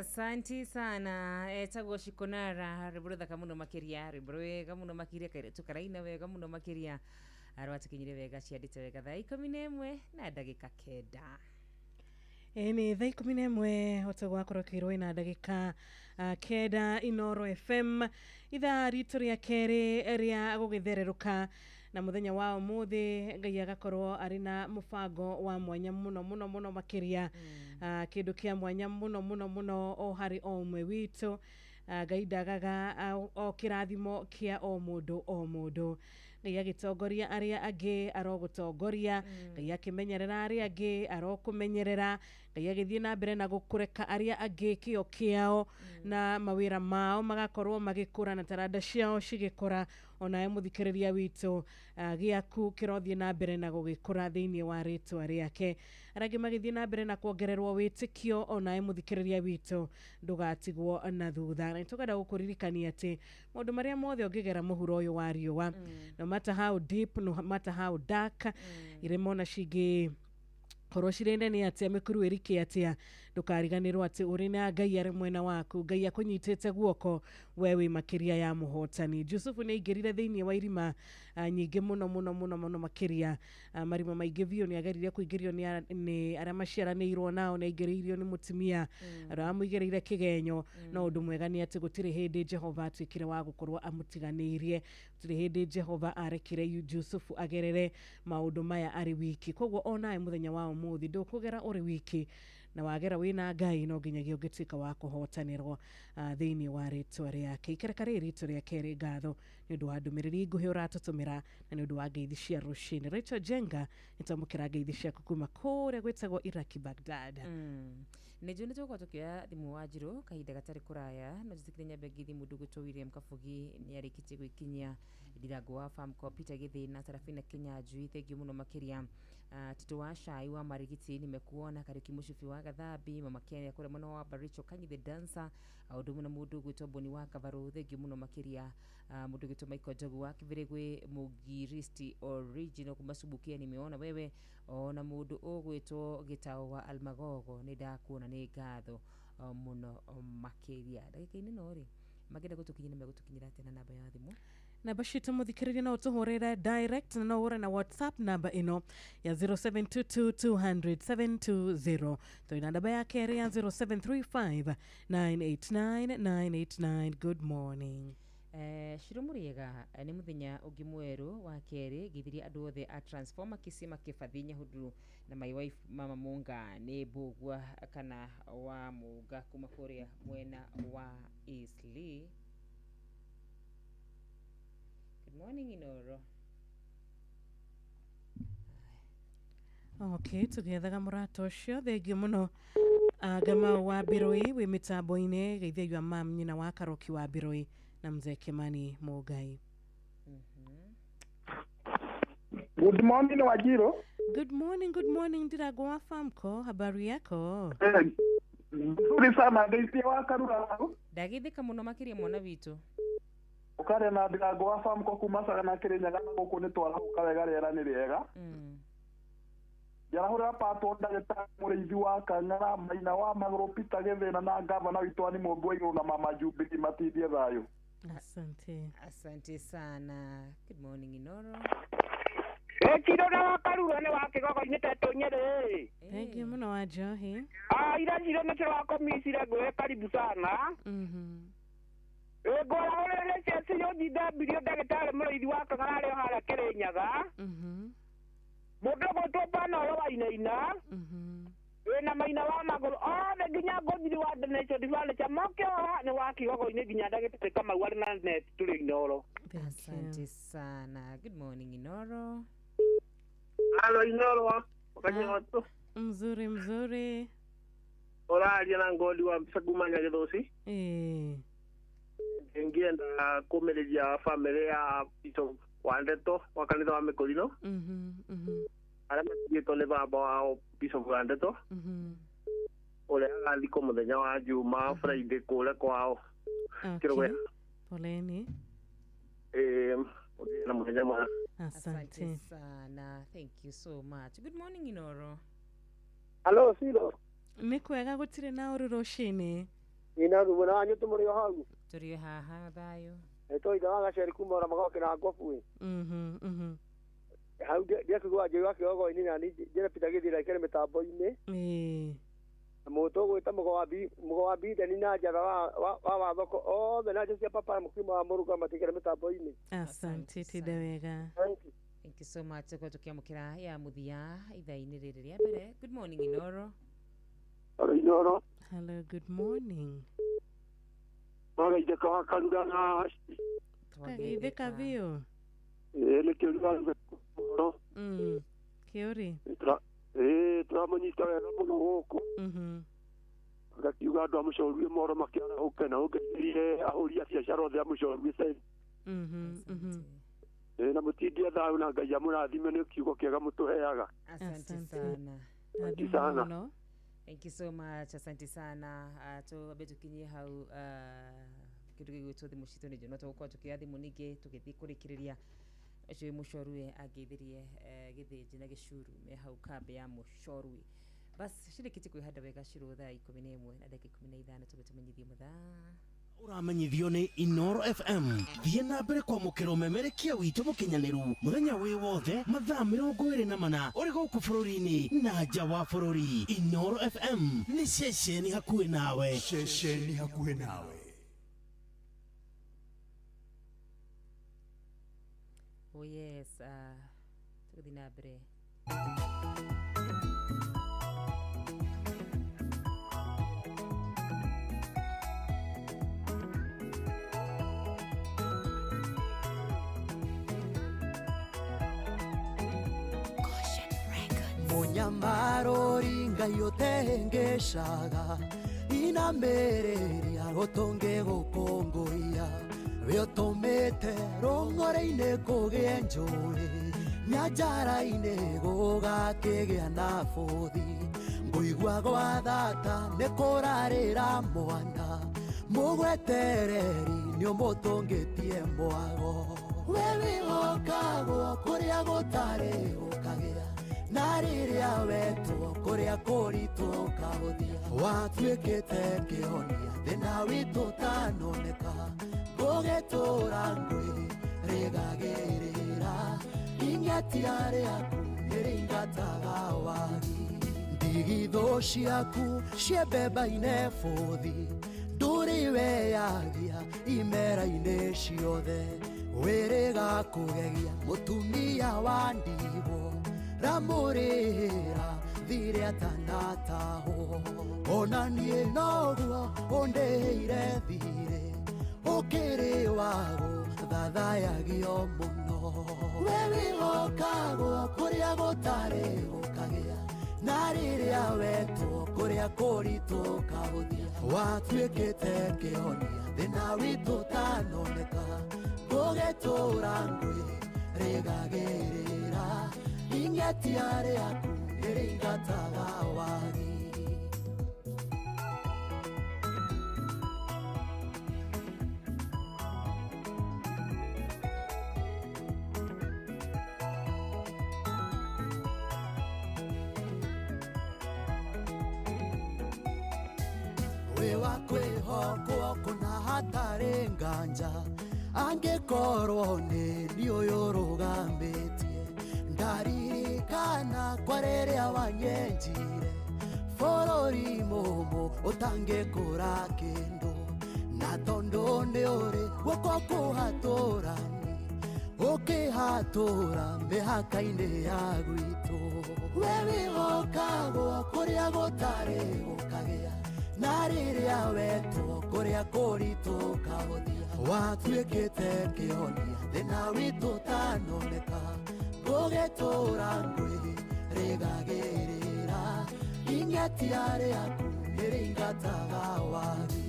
Speaker 2: Asanti sana. Etagwo Shikonara, rwĩmbo rũthaka mũno makĩria, rwĩmbo rwega mũno makĩria, kairĩtu karaina wega mũno makĩria, rwatũkinyire wega ciandĩte wega thaa 11:09.
Speaker 3: Ĩ nĩ thaa 11 hote gwakorwo kĩirwo ina ndagĩka 9 Inoro FM, ithaa ritũ rĩa kerĩ rĩa gũgĩthererũka na mũthenya wa ũmũthĩ Ngai agakorwo arĩ na mũbango wa mwanya mũno mũno mũno makĩria, kĩndũ kĩa mwanya mũno mũno mũno o harĩ o ũmwe witũ. Ngai ndagaga o kĩrathimo kĩa o mũndũ o mũndũ. Ngai agĩtongoria arĩa angĩ arogũtongoria, Ngai akĩmenyerera arĩa angĩ arokũmenyerera, Ngai agĩthiĩ na mbere na gũkũreka arĩa angĩ kĩo kĩao na mawĩra mao magakorwo magĩkũra na taranda ciao cigĩkũra, onawe mũthikĩrĩria witũ gĩaku kĩrothiĩ na mbere na gũgĩkũra thĩinĩ wa rĩtwa rĩake. Arĩa angĩ magĩthiĩ na mbere na kuongererwo wĩtĩkio, onawe mũthikĩrĩria witũ ndũgatigwo na thutha. Na nĩtũkwenda gũkũririkania atĩ maũndũ marĩa mothe ũngĩgera mũhuro ũyũ wa riũa, no matter how deep, no matter how dark, irĩma ona cingĩ korwo cirĩ nene atĩa, mĩkuru ĩrike atĩa, ndũkariganĩrwo atĩ ũrĩ na Ngai arĩ mwena waku, Ngai akũnyitĩte guoko, we wĩ makĩria ya mũhotani. Jusufu nĩ aingĩrire thĩinĩ wa irima nyingĩ mũno mũno mũno mũno makĩria, marima maingĩ biũ, nĩ ageririe kũingĩrio nĩ arĩa maciaranĩirwo nao, nĩ aingĩrĩirio nĩ mũtumia ũrĩa wamũigĩrĩire kĩgenyo, no ũndũ mwega nĩ atĩ gũtirĩ hĩndĩ Jehova atuĩkire wa gũkorwo amũtiganĩirie, gũtirĩ hĩndĩ Jehova arekire Jusufu agerere maũndũ maya arĩ wiki. Koguo onawe mũthenya wa ũmũthĩ ndũkũgera ũrĩ wiki, na wagera wĩna Ngai no nginyagia ũngĩtuĩka wa kũhotanĩrwo thĩinĩ wa rĩtwa rĩake. Ikereka rĩrĩ ritũ rĩa kerĩ, ngatho nĩ ũndũ wa ndũmĩrĩri nguhĩ ũratũtũmĩra na nĩ ũndũ wa ngeithi cia rũcinĩ. Rachel Jenga, nĩtwamũkĩra ngeithi ciaku kuma kũrĩa gwĩtagwo Iraki Baghdad.
Speaker 2: Nĩ njũĩ nĩ tũgũkorwo tũkĩoya thimũ wa Njirũ kahinda gatarĩ kũraya, no njĩtĩkĩre nyambe ngeithi mũndũ ũgwĩtwo William Kabugi, nĩ arĩkĩtie gwĩkinyia Ndirango wa Famco, Peter Gĩthĩna, Sarafina Kinyanjui, thengiũ mũno makĩria. Tito wa Cai wa Marigiti, nimekuona. Kariuki Mũcibi wa Gathambi, Mama Kenya kũrĩa mwena wa Baricho, Kanyi the Dancer, ũndũ ũmwe na mũndũ ũgwĩtwo Boni wa Kavarũ, thengiũ mũno makĩria. Mũndũ ũgwĩtwo Michael Njogu wa Kĩbĩrĩgwĩ, Mũgiristi original kuma Subukia, nimeona wewe, ona mũndũ ũgwĩtwo Gĩtaũ wa Almagogo, nĩ ndakuona, nĩ ngatho mũno makĩria. Ndagĩka-inĩ no rĩ mangĩenda gũtũkinyĩra megũtũkinyĩra atĩa na namba ya thimũ?
Speaker 3: Namba citũ mũthikĩrĩria no ũtũhũrĩre direct na no ũhũre na WhatsApp namba ĩno ya 0722200720. Twĩna namba ya kerĩ ya 0735 989 989. Good morning.
Speaker 2: Shiro mũrĩega, nĩ mũthenya ũngĩ mwerũ wa kerĩ, ngĩthirie andũ othe a Transformer Kisima Kĩbathi Nyahururu na my wife Mama Munga nĩ Mbũgua kana wa Mũnga kuma kũrĩa mwena wa Eastleigh. Good morning Inoro.
Speaker 3: Okay, tũgĩethaga mũrata ũcio, thengiũ mũno. Gamau wa Mbirũi wĩ mĩtambo-inĩ, geithia mam nyina wa Karoki wa Mbirũi na mzee Kimani Mũngai.
Speaker 13: Good morning Wajiro.
Speaker 3: Good morning, good morning Ndirango wa Famco, habari yako?
Speaker 13: Nzuri sana, ndeithia wa Karura.
Speaker 2: Ndagĩthĩka mũno makĩria mwana witũ.
Speaker 13: Ũkarĩa na Ndirango wa Famco kuma Sagana Kĩrĩnyaga na gũkũ nĩ twarahũka wega, rĩera nĩ rĩega. Njarahũrĩra patwo ndagĩtarĩ mũrĩithi wa Kang'ara, Maina wa Magũrũ, Peter Gĩthĩna na ngavana witũ Annie Mũmbi wa Igũrũ na Mama Jubilee matithie thayũ.
Speaker 3: Asante.
Speaker 2: Asante sana. Good morning Inoro.
Speaker 14: Echiro na wa Karura nĩ wa kĩgogo-inĩ tetũ Nyerĩ.
Speaker 3: Thank you mũno wa Njohi.
Speaker 14: Ira Shiro nĩ tũrakomicire ngwĩre karibu sana. Ngũrahũrĩre ceci yũnjindambirio ndagĩtarĩ mũrĩithi wa Kang'ara arĩ o harĩa Kĩrĩnyaga. Mũndũ ũgwĩtwo Banoro wa Inaina. Wĩna Maina wa Magũrũ othe nginya Ngũnjiri wa The Nation Furniture moke oha nĩ wa kĩgogo-inĩ nginya ndagĩtarĩ Kamau arĩ na net tũrĩ Inoro.
Speaker 2: Asante sana. Good morning Inoro.
Speaker 15: Halo Inoro, wakanyoto.
Speaker 3: Mzuri mzuri.
Speaker 15: Ũraria na Ngoli wa Mbica kuma Nyagĩthũci. Ngĩenda kũmĩrĩria bamĩrĩ ya Bishop wa Ndeto wa kanitha wa Mĩkũrino. Arĩa matigĩtwo nĩ baba wao Bishop wa Ndeto. Ũrĩa agathikwo mũthenya wa Juma Friday kũrĩa kwao.
Speaker 3: Okay. Poleni.
Speaker 15: Na mũthenya mwega.
Speaker 3: Asante
Speaker 2: sana. Thank you so much. Good morning Inoro.
Speaker 15: Hello Silo.
Speaker 3: Nĩ kwega gũtirĩ na ũru rũcinĩ.
Speaker 16: Ina ruo na anyu tumuri o hau.
Speaker 2: Turi haha thayo.
Speaker 16: Eto itha wa gaceri kuma ora magoke na ngobu.
Speaker 3: Mhm.
Speaker 16: Hau ndiakigwa njigua kĩgogo-inĩ na niĩ njĩre Peter Gĩthira aikare mĩtambo-inĩ.
Speaker 3: Ĩĩ.
Speaker 16: Mũtũ ũgwĩta mũgo wa Bideni na njatha wa wathoko othe na cia papa mũkima wa mũruga matikare mĩtambo-inĩ.
Speaker 3: Asante tinda wega.
Speaker 2: Thank you so much kwa tukiamukira ya muthia ithaa-inĩ rĩrĩ rĩa mbere. Good morning Inoro.
Speaker 17: Hello Inoro.
Speaker 3: Hello, good morning.
Speaker 17: Magaithĩka wa Karura na
Speaker 3: Kageithĩka biũ.
Speaker 17: Ĩĩ nĩ kĩũria ũhoro.
Speaker 3: Kĩũri.
Speaker 17: Ĩĩ tũramũnyita wega mũno gũkũ. Agakiuga andũ a Mũcorue mohoro makĩarahũke na ũngeithĩrie ahũri a biacara othe a Mũcorue sasa. Ĩĩ na mũtindie thayũ na Ngai amũrathime nĩ kiugo kĩega mũtũheaga.
Speaker 2: Asante sana.
Speaker 17: Asante sana.
Speaker 2: Thank you so much. Asante sana. Tuambe tukinyie hau kĩndũ gĩgwĩtwo thimũ citũ nĩ no tũgũkorwo tũkĩoya thimũ ningĩ tũgĩthiĩ kũrĩkĩrĩria ũcio wĩ Mũcorue angeithirie Gĩthĩnji na Gĩcuru me hau kambĩ ya Mũcorue. Bas cirĩkĩtie kwĩhanda wega cirũ thaa 11 na ndagĩka 15 tũgĩtũmenyithie mathaa.
Speaker 5: Ũramenyithio nĩ Inoro FM. Thiĩ na mbere kwamũkĩra ũmemerekia witũ mũkinyanĩru mũthenya wĩ wothe mathaa 24 ũrĩ gũkũ bũrũri-inĩ na nja wa bũrũri. Inoro FM nĩ ceceni hakuhĩ nawe.
Speaker 6: Ceceni hakuhĩ nawe.
Speaker 2: Oh yes, tũgĩthiĩ na mbere.
Speaker 18: Munyamarori Ngai ũtehengeshaga inamereria gũtũnge gũkũngũiya wĩũtũmĩte rũng'ore-inĩ kũgĩe njũĩ nyanjara-inĩ gũgakĩgĩa na bũthi ngũigua gwa thata nĩ kũrarĩra mwana mũgwetereri nĩũmũtũngĩtie mwago we wĩhokagwo kũrĩa gũtarĩ gũkagĩa na rĩrĩa wetwo kũrĩa kũritũ ũkahũthia watuĩkĩte kĩhonia thĩna witũ ũtanoneka ngũgĩtũra ngwĩ rĩgagĩrĩra ing'atia rĩaku nĩrĩingataga wagi ndigithũ ciaku ciembemba-inĩ bũthi ndũrĩ weyagia imera-inĩ ciothe wĩrĩga kũgegia mũtumia wa ndigwo ramũrĩra thirĩ atanatahwo ona niĩ noguo ũndĩhĩire thirĩ ũkĩrĩ wago thathayagio mũno we wĩhokagwo kũrĩa gũtarĩ gũkagĩa na rĩrĩa wetwo kũrĩa kũritũ ũkahũthia watuĩkĩte kĩhonia thĩna witũ ũtanoneka ngũgĩtũra ngwĩ rĩgagĩrĩra ing'atia rĩaku nĩrĩingataga wagi. Wĩ wa kwĩhokwo kũna hatarĩ nganja angĩkorwo nĩ niĩ ũyũ ũrũgamĩtie ndaririkana kwa rĩrĩa wanyenjire bũrũri mũmũ ũtangĩkũra kĩndũ na tondũ nĩ ũrĩ guoko kũhatũrani ũkĩhatũra mĩhaka-inĩ ya gwitũ we wĩhokagwo kũrĩa gũtarĩ gũkagĩa na rĩrĩa wetwo kũrĩa kũritũ ũkahũthia watuĩkĩte kĩhonia thĩna witũ ũtanoneka ngũgĩtũra ngwĩ rĩgagĩrĩra ing'atia rĩaku nĩrĩingataga wagi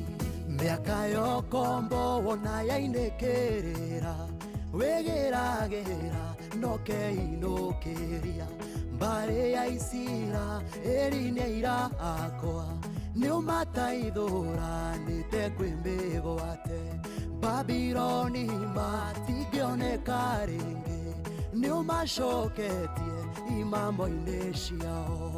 Speaker 18: mĩaka yokombo wona yainĩkĩrĩra wĩgĩragĩra nokeinũkĩria mbarĩ ya Isira ĩri nĩ ira akwa nĩũmataithũranĩte kwĩ mĩgwate Babiloni matingĩoneka rĩngĩ nĩũmacoketie imamo-inĩ ciao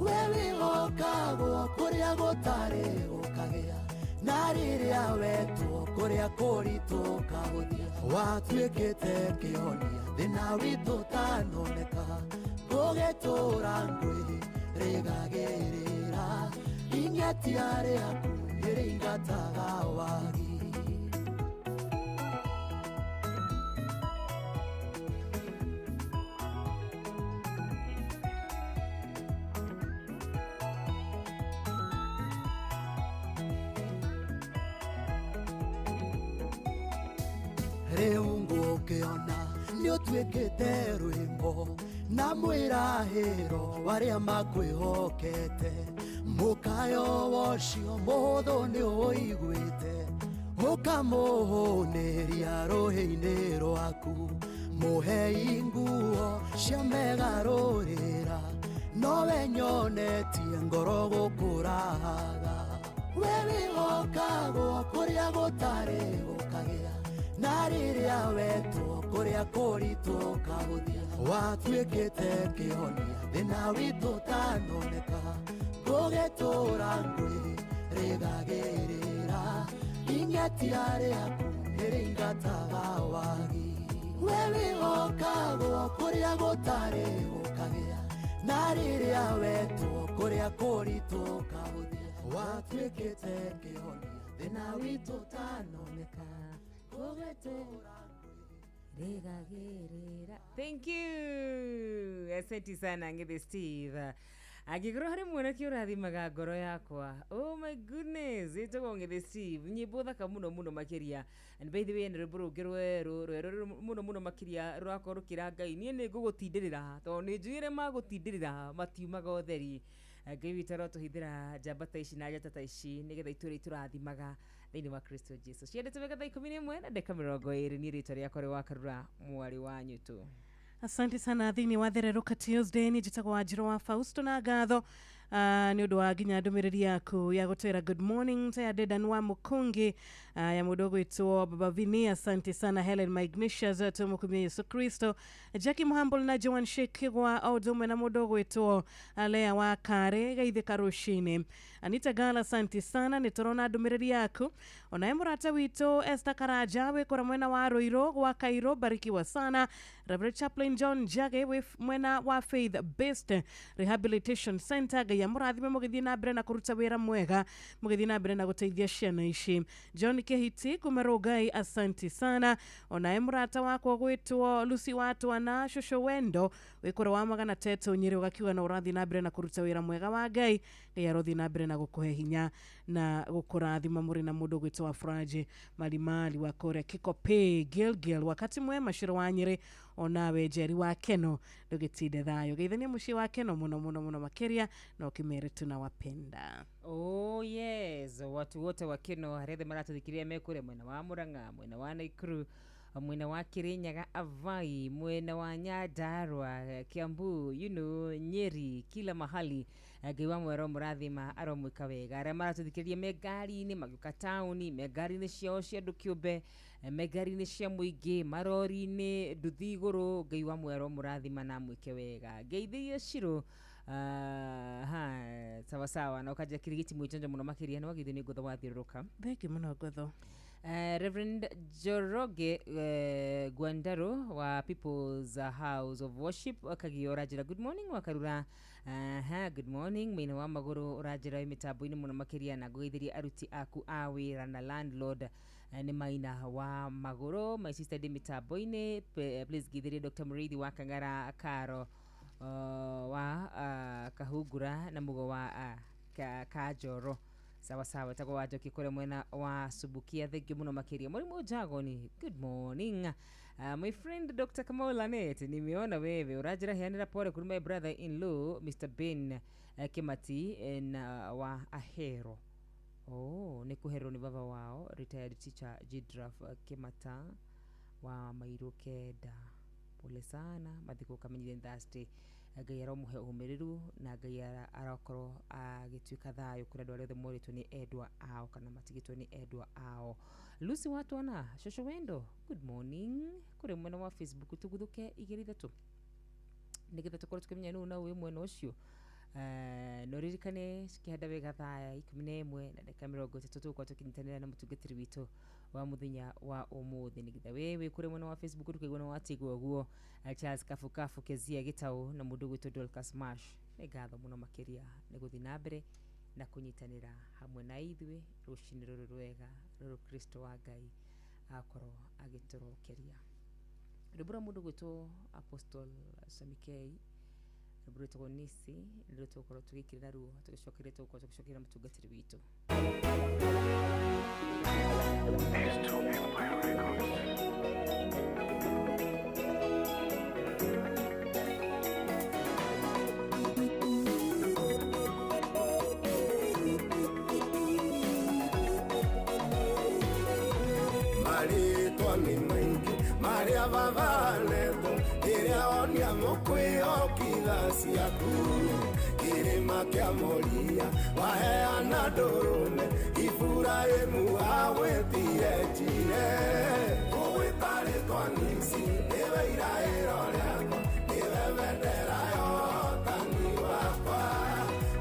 Speaker 18: we wĩhokagwo kũrĩa gũtarĩ gũkagĩa na Na rĩrĩa wetwo kũrĩa kũritũ ũkahũthia watuĩkĩte kĩhonia thĩna witũ ũtanoneka gũgĩtũra ngwĩ rĩgagĩrĩra ing'etia rĩaku nĩrĩingataga wagi. Rĩu ngũkĩona nĩũtuĩkĩte rwĩmbo na mwĩrahĩro warĩa makwĩhokete mũkayo wocio mũhũthũ nĩũiguĩte ũkamũhũnĩria rũhĩ-inĩ rwaku mũhei nguo cia megarũrĩra nowe nyonetie ngoro gũkũraga we wĩhokagwo kũrĩa gũtarĩ gũkagĩa na rĩrĩa wetwo kũrĩa kũritũ ũkahũthia watuĩkĩte kĩhonia thĩna witũ ũtanoneka gũgĩtũra ngwĩ rĩgagĩrĩra ing'etia rĩaku nĩrĩingataga wagi we wĩhokagwo kũrĩa gũtarĩ gũkagĩa na rĩrĩa wetwo kũrĩa kũritũ ũkahũthia watuĩkĩte kĩhonia thĩna witũ ũtanoneka.
Speaker 2: Thank you. Asante sana Ngithe Steve. Angĩkorwo harĩ mwanake ũrathimaga ngoro yakwa, oh my goodness, ĩtagwo Ngithe Steve, nyĩmbo thaka mũno mũno makĩria. And by the way, nĩ rwĩmbo rũngĩ rwerũ rwerũ mũno mũno makĩria rũrakorwo rũkĩra Ngai niĩ nĩ ngũgũtindĩrĩra tondũ nĩ njũĩ arĩa magũtindĩrĩra matiumaga ũtheri. Ngai witũ arotũhithĩra njamba ta ici na njata ta ici nĩgetha itũũre itũrathimaga thĩinĩ wa Kristo Jesu. Ciendete wega thaa 11 na ndagĩka 20 niĩ rĩtwa rĩakwa rĩ Wakarura mwarĩ wa Nyutu.
Speaker 3: Asante sana thĩinĩ wa Thererũka Tuesday nĩ njĩtagwo Wanjirũ wa Fausto na ngatho nĩ ũndũ wa nginya ndũmĩrĩri yaku ya gũtwĩra good morning ta ya Dedan wa Mũkũngĩ ya mũndũ ũgwĩtwo Baba Vini. Asante sana Helen Magnesius tũmũkumia Yesu Kristo, Jackie Muhambol na Joan Shekigwa o ũndũ ũmwe na mũndũ ũgwĩtwo Lea wa Kare geithĩka rũcinĩ. Anita Gala asante sana nĩ tũrona ndũmĩrĩri yaku. Onaye mũrata witũ Esther Karanja wĩkũra mwena wa Ruiru gwa Kairo, barikiwa sana. Reverend Chaplain John Jage wĩ mwena wa Faith Based Rehabilitation Center, Ngai amũrathime mũgĩthiĩ na mbere na kũruta wĩra mwega mũgĩthiĩ na mbere na gũteithia ciana ici. John Kehiti kuma Rongai asante sana. Onaye mũrata wakwa gwĩtwo Lucy Watwana Shosho Wendo wĩkũra wa Magana Teto Nyĩrĩ ũgakiuga na ũrathiĩ na mbere na kũruta wĩra mwega wa Ngai, Ngai arothiĩ na mbere na gũkũhe hinya na gũkũrathima mũrĩ na mũndũ ũgwĩtwo Wafuraji Malimali wa kũrĩa Kikope Gilgil. Wakati mwema Shiro wa Nyĩrĩ onawe Njeri wa Keno ndũgĩtinde thayũ geithania mũciĩ wa Keno mũno mũno mũno makĩria na ũkĩmere tunawapenda.
Speaker 2: Oh yes, watu wote wa Keno arĩa othe maratũthikĩrĩria me kũrĩa mwena wa Murang'a, mwena wa Nakuru, mwena wa Kirinyaga, Avai, mwena wa Nyandarua, Kiambu, you know, Nyeri, kila mahali. Ngai wa mwero mũrathima aromwĩka wega. Arĩa maratũthikĩrĩria me ngari-inĩ magĩũka taũni, me ngari-inĩ ciao cia andũ kĩũmbe, me ngari-inĩ cia mũingĩ, marori-inĩ, nduthi igũrũ, Ngai wa mwero mũrathima na amwĩke wega. Ngeithĩria Shiro ha sawa sawa na ũkanja kirigiti mwĩchanjo mũno makĩria nĩ wageithio nĩ ngũtho wathiũrũrũka.
Speaker 3: Thengi mũno ngũtho.
Speaker 2: Reverend Joroge Gwandaro wa People's House of Worship akagio ũranjĩra good morning Wakarura. Good morning Maina wa Magũrũ ũranjĩra wĩ mĩtambo-inĩ mũno makĩria na ngũgeithĩria aruti aku a wĩra na landlord nĩ Maina wa Magũrũ. My sister ndĩ mĩtambo-inĩ, please geithĩria Dr. Mũrĩithi wa Kang'ara Karo wa Kahungura na Mugo wa Kanjoro. Sawa sawa tagwo wa Njoki kũrĩa mwena wa Subukia, thengiũ mũno makĩria. Mwalimu Jagoni, good morning. My friend Dr. Kamau Lanet, nimeona wewe ũranjĩra heanĩra pole kũrĩ my brother in law Mr. Ben Kimati na wa Ahero. Oh, nĩ kũherwo nĩ baba wao retired teacher Jidraf Kimata wa Mairũ Kenda. Pole sana, mathiko kamenyire Thursday. Ngai aromũhe ũmĩrĩru na Ngai arokorwo agĩtuĩka thayũ kũrĩ andũ arĩa othe morĩtwo nĩ endwa ao kana matigĩtwo nĩ endwa ao. Lucy Watwana Shosho Wendo, good morning. Kũrĩ mwena wa Facebook tũguthũke 2 3 nĩgetha tũkorwo tũkĩmenya nũ na wĩ mwena ũcio. No ririkane cikihanda wega thaa 11 na ndagĩka 30 tũgũkorwo tũkĩnyitanĩra na mũtungatĩri witũ wa mũthenya wa ũmũthĩ nĩgetha we wĩ kũrĩa mwena wa Facebook ndũkaigua nĩ watigwo ũguo. Charles Kabukabu Kezia Gĩtaũ na mũndũ ũgwĩtwo Dorcas Mash, nĩ ngatho mũno makĩria nĩ gũthiĩ na mbere na kũnyitanĩra hamwe na ithuĩ rũcinĩ rũrũ rwega rũrũ Kristo wa Ngai akorwo agĩtũrokeria. Rwĩmbo rwa mũndũ ũgwĩtwo Apostle Samikei, rwĩmbo rwĩtagwo Nisi, nĩruo tũgũkorwo tũgĩkĩrĩra ruo tũgĩcokeria tũgũkorwo tũgĩcokeria mũtungatĩri witũ.
Speaker 19: Marĩtwa nĩ maingĩ marĩa babanetwo rĩrĩa onia mũkwĩhokitha ciaku kĩrĩma kĩa Moria waheana ndũrũme Iburahĩmu agwĩtire njire ũgwĩta rĩtwa Nisi nĩwe iraĩro rĩakwa nĩwe bendera ya ũhotani wakwa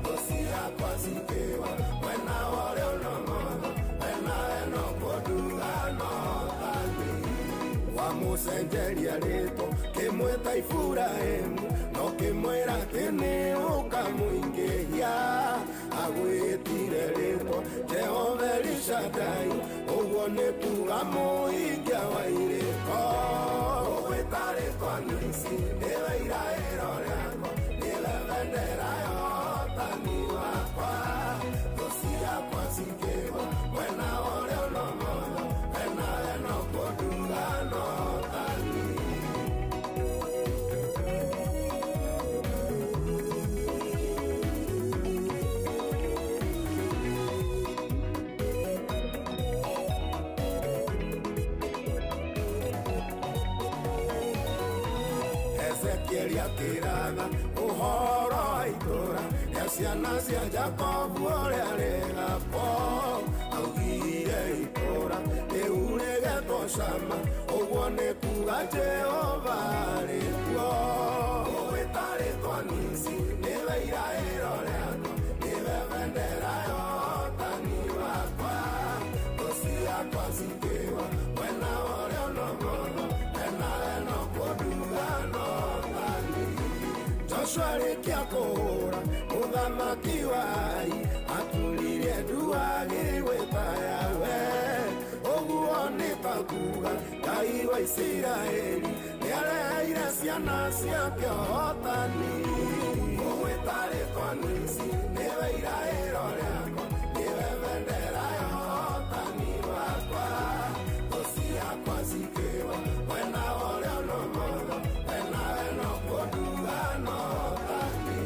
Speaker 19: thũ ciakwa cikĩwa mwena wa ũrĩo na ũmotho mwena eno kũnduga no ũhotani wamũcenjeria rĩtwa kĩmwĩta Iburahĩmu no kĩmwĩra atĩ nĩ ũkamũingĩhia agwĩtire rĩtwa Jehova Elishadai ũguo nĩ kuga mũhingia wa irĩko ũgwĩta rĩtwa Nisi nĩwe iraĩro rĩakwa nĩwe bendera ya ũhotani wakwa thũ ciakwa cikĩwa mwena wa ũrĩo na ũmotho mwena eno kũnduga no ũhotani. Ezekieli akĩratha ũhoro wa itũũra rĩa ciana cia Jakobu ũrĩa rĩgakwo augire itũũra rĩu rĩgetwo Shama ũguo nĩ kuga Jehova arĩ kuo ũgwĩta rĩtwa Nisi nĩwe iraĩro rĩakwa nĩwe bendera ya ũhotani wakwa thũ ciakwa cikĩwa mwena wa ũrĩo na ũmotho mwena eno kũnduga no ũhotani. Joshua arĩkia kũhũra mũthamaki wa Ai aturirie ndu agĩgwĩta Yahweh ũguo nĩ ta kuga Ngai wa Isiraeli nĩareheire ciana ciake ũhotani ũgwĩta rĩtwa Nisi nĩwe iraĩro rĩakwa nĩwe bendera ya ũhotani wakwa thũ ciakwa cikĩwa mwena wa ũrĩo na ũmotho mwena eno kũnduga no ũhotani.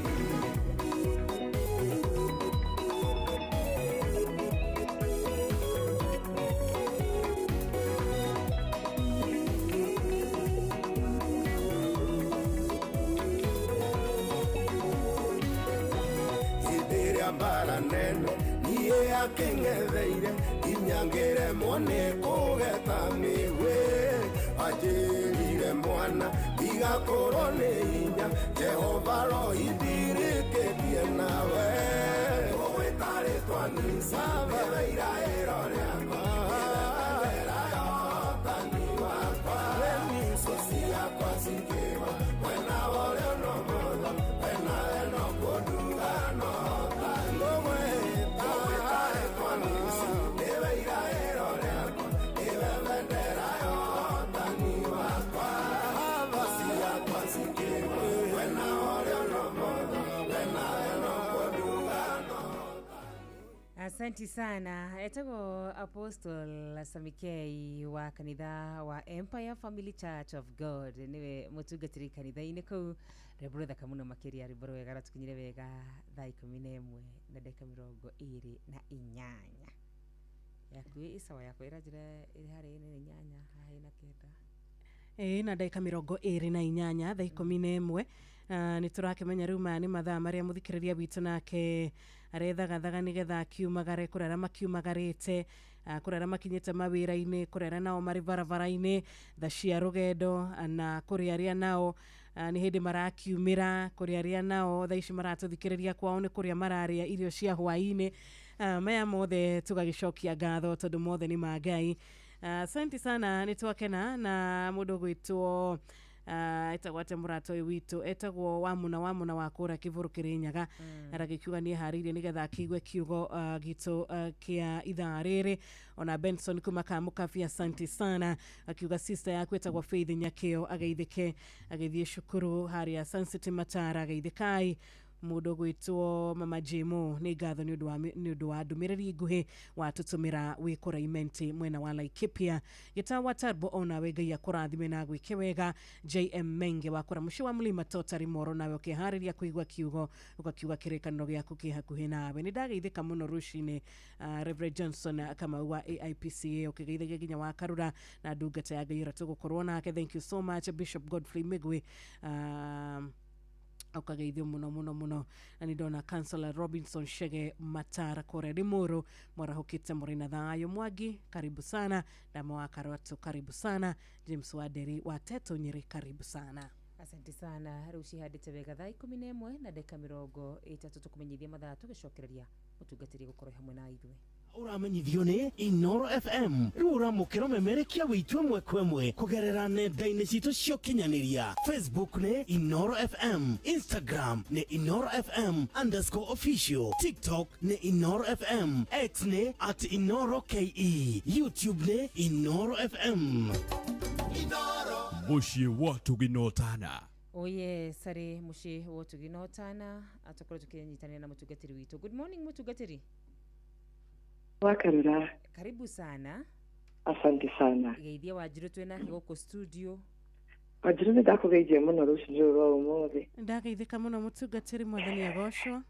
Speaker 19: Hĩndĩ ĩrĩa mbara nene niĩ akĩng'etheire nginya ngĩremwo nĩ kũgeta mĩgwĩ anjĩrire mwana ndigakorwo nĩ hinya Jehova rohindirĩkĩtie nawe ũgwĩta rĩtwa Nisi nĩwe iraĩro rĩakwa nĩwe bendera ya ũhotani wakwa thũ ciakwa cikĩwa mwena wa ũrĩo na ũmotho mwena eno kũnduga no ũhotani ũgwĩta rĩtwa Nisi nĩwe iraĩro rĩakwa nĩwe bendera ya ũhotani wakwa thũ ciakwa cikĩwa mwena wa ũrĩo na ũmotho mwena eno kũnduga no.
Speaker 2: Asanti sana. Etagwo Apostle Samikei wa kanitha wa Empire Family Church of God niwe mũtungatĩri kanitha-inĩ kũu. Rwĩmbo rũthaka mũno makĩria, rwĩmbo rwega rũtũkinyire wega thaa 11 na ndagĩka 28. Yaku ĩsawa yakwa ĩranjĩra ĩrĩ harĩa ĩna inyanya haha ĩna kenda.
Speaker 3: Ĩĩ na ndagĩka 28 thaa 11. Nĩ tũrakĩmenya rĩu maya nĩ mathaa marĩa mũthikĩrĩria witũ nake arethagathaga nĩgetha akiumagare kũrĩ arĩa makiumagarĩte, kũrĩ arĩa makinyĩte mawĩra-inĩ, kũrĩ arĩa nao marĩ barabara-inĩ tha cia rũgendo, na kũrĩ arĩa nao Nĩ hĩndĩ marakiumĩra kũrĩ arĩa nao thaa ici maratũthikĩrĩria kwao nĩ kũrĩa mararĩa irio cia hwaĩ-inĩ. Maya mothe tũgagĩcokia ngatho tondũ mothe nĩ ma Ngai. Asante sana, nĩ twakena na mũndũ gwĩtwo etagwo atĩa mũrata ũyũ witũ etagwo Wamuna Wamuna wa kũrĩa Kĩbũrũ Kĩrĩnyaga, aragĩkiuga nĩ eharĩirie nĩgetha akĩigue kiugo gitũ kĩa ithaa rĩrĩ. Ona Benson kuma Kamũkabi, asante sana, akiuga sister yaku etagwo Faith Nyakĩo ageithĩke agĩthiĩ cukuru harĩa Sun City Matara, ageithĩkai. Mũndũ gwĩtwo Mama Jemo, nĩ ngatho nĩ ũndũ wa ndũmĩrĩri nguhĩ watũtũmĩra wĩ kũraimenti mwena wa Laikipia. Gĩtawa Tarbo, onawe Ngai akũrathime na agwĩke wega. JM Menge wa kũra mũciĩ wa Mlima Totari Moro, nawe ũkĩharĩria kũigua kiugo ũgakiuga kĩrĩkanĩro gĩaku kĩ hakuhĩ nawe. Nĩ ndageithĩka mũno rũcinĩ. Reverend Johnson Kamau wa AIPCA ũkĩgeithagia nginya wa Karura na ndungata ya Ngai ũrĩa tũgũkorwo nake, thank you so much. Bishop Godfrey Migwi, ũkageithio mũno mũno mũno. Na nĩ ndona Councillor Robinson Shege Matara kũrĩa Limuru, mwarahũkĩte mũrĩ na thayũ. Mwangi, karibu sana. Dama wa Karatu, karibu sana. James Waderi wa Teto Nyeri, karibu sana.
Speaker 2: Asante sana. Rĩu cihandĩte wega thaa 11 na ndagĩka 30, tũkũmenyithia mathaa tũgĩcokereria mũtungatĩri gũkorwo hamwe na ithuĩ.
Speaker 5: Ũramenyithio nĩ Inoro FM. Rĩu ũramũkĩra ũmemerekia wĩitũ ĩmwe kwa ĩmwe kũgerera nenda-inĩ citũ cia ũkinyanĩria. Facebook nĩ Inoro FM, Instagram nĩ Inoro FM underscore official, TikTok nĩ Inoro FM, X nĩ at Inoro KE, YouTube nĩ Inoro FM.
Speaker 20: Mũciĩ wa Tũginotana.
Speaker 2: Oye sarĩ mũciĩ wa Tũginotana, tũkorwo tũkĩnyitanĩra na mũtungatĩri witũ. Good morning, mũtungatĩri.
Speaker 21: Wakarura.
Speaker 2: Karibu sana.
Speaker 21: Asante sana.
Speaker 2: Geithia Wanjirũ twĩ nake gũkũ studio.
Speaker 21: Wanjirũ, nĩ ndakũgeithia mũno rũcinĩ rũrũ rwa ũmũthĩ.
Speaker 3: Ndageithĩka mũno mũtungatĩri, mwathani agocwo.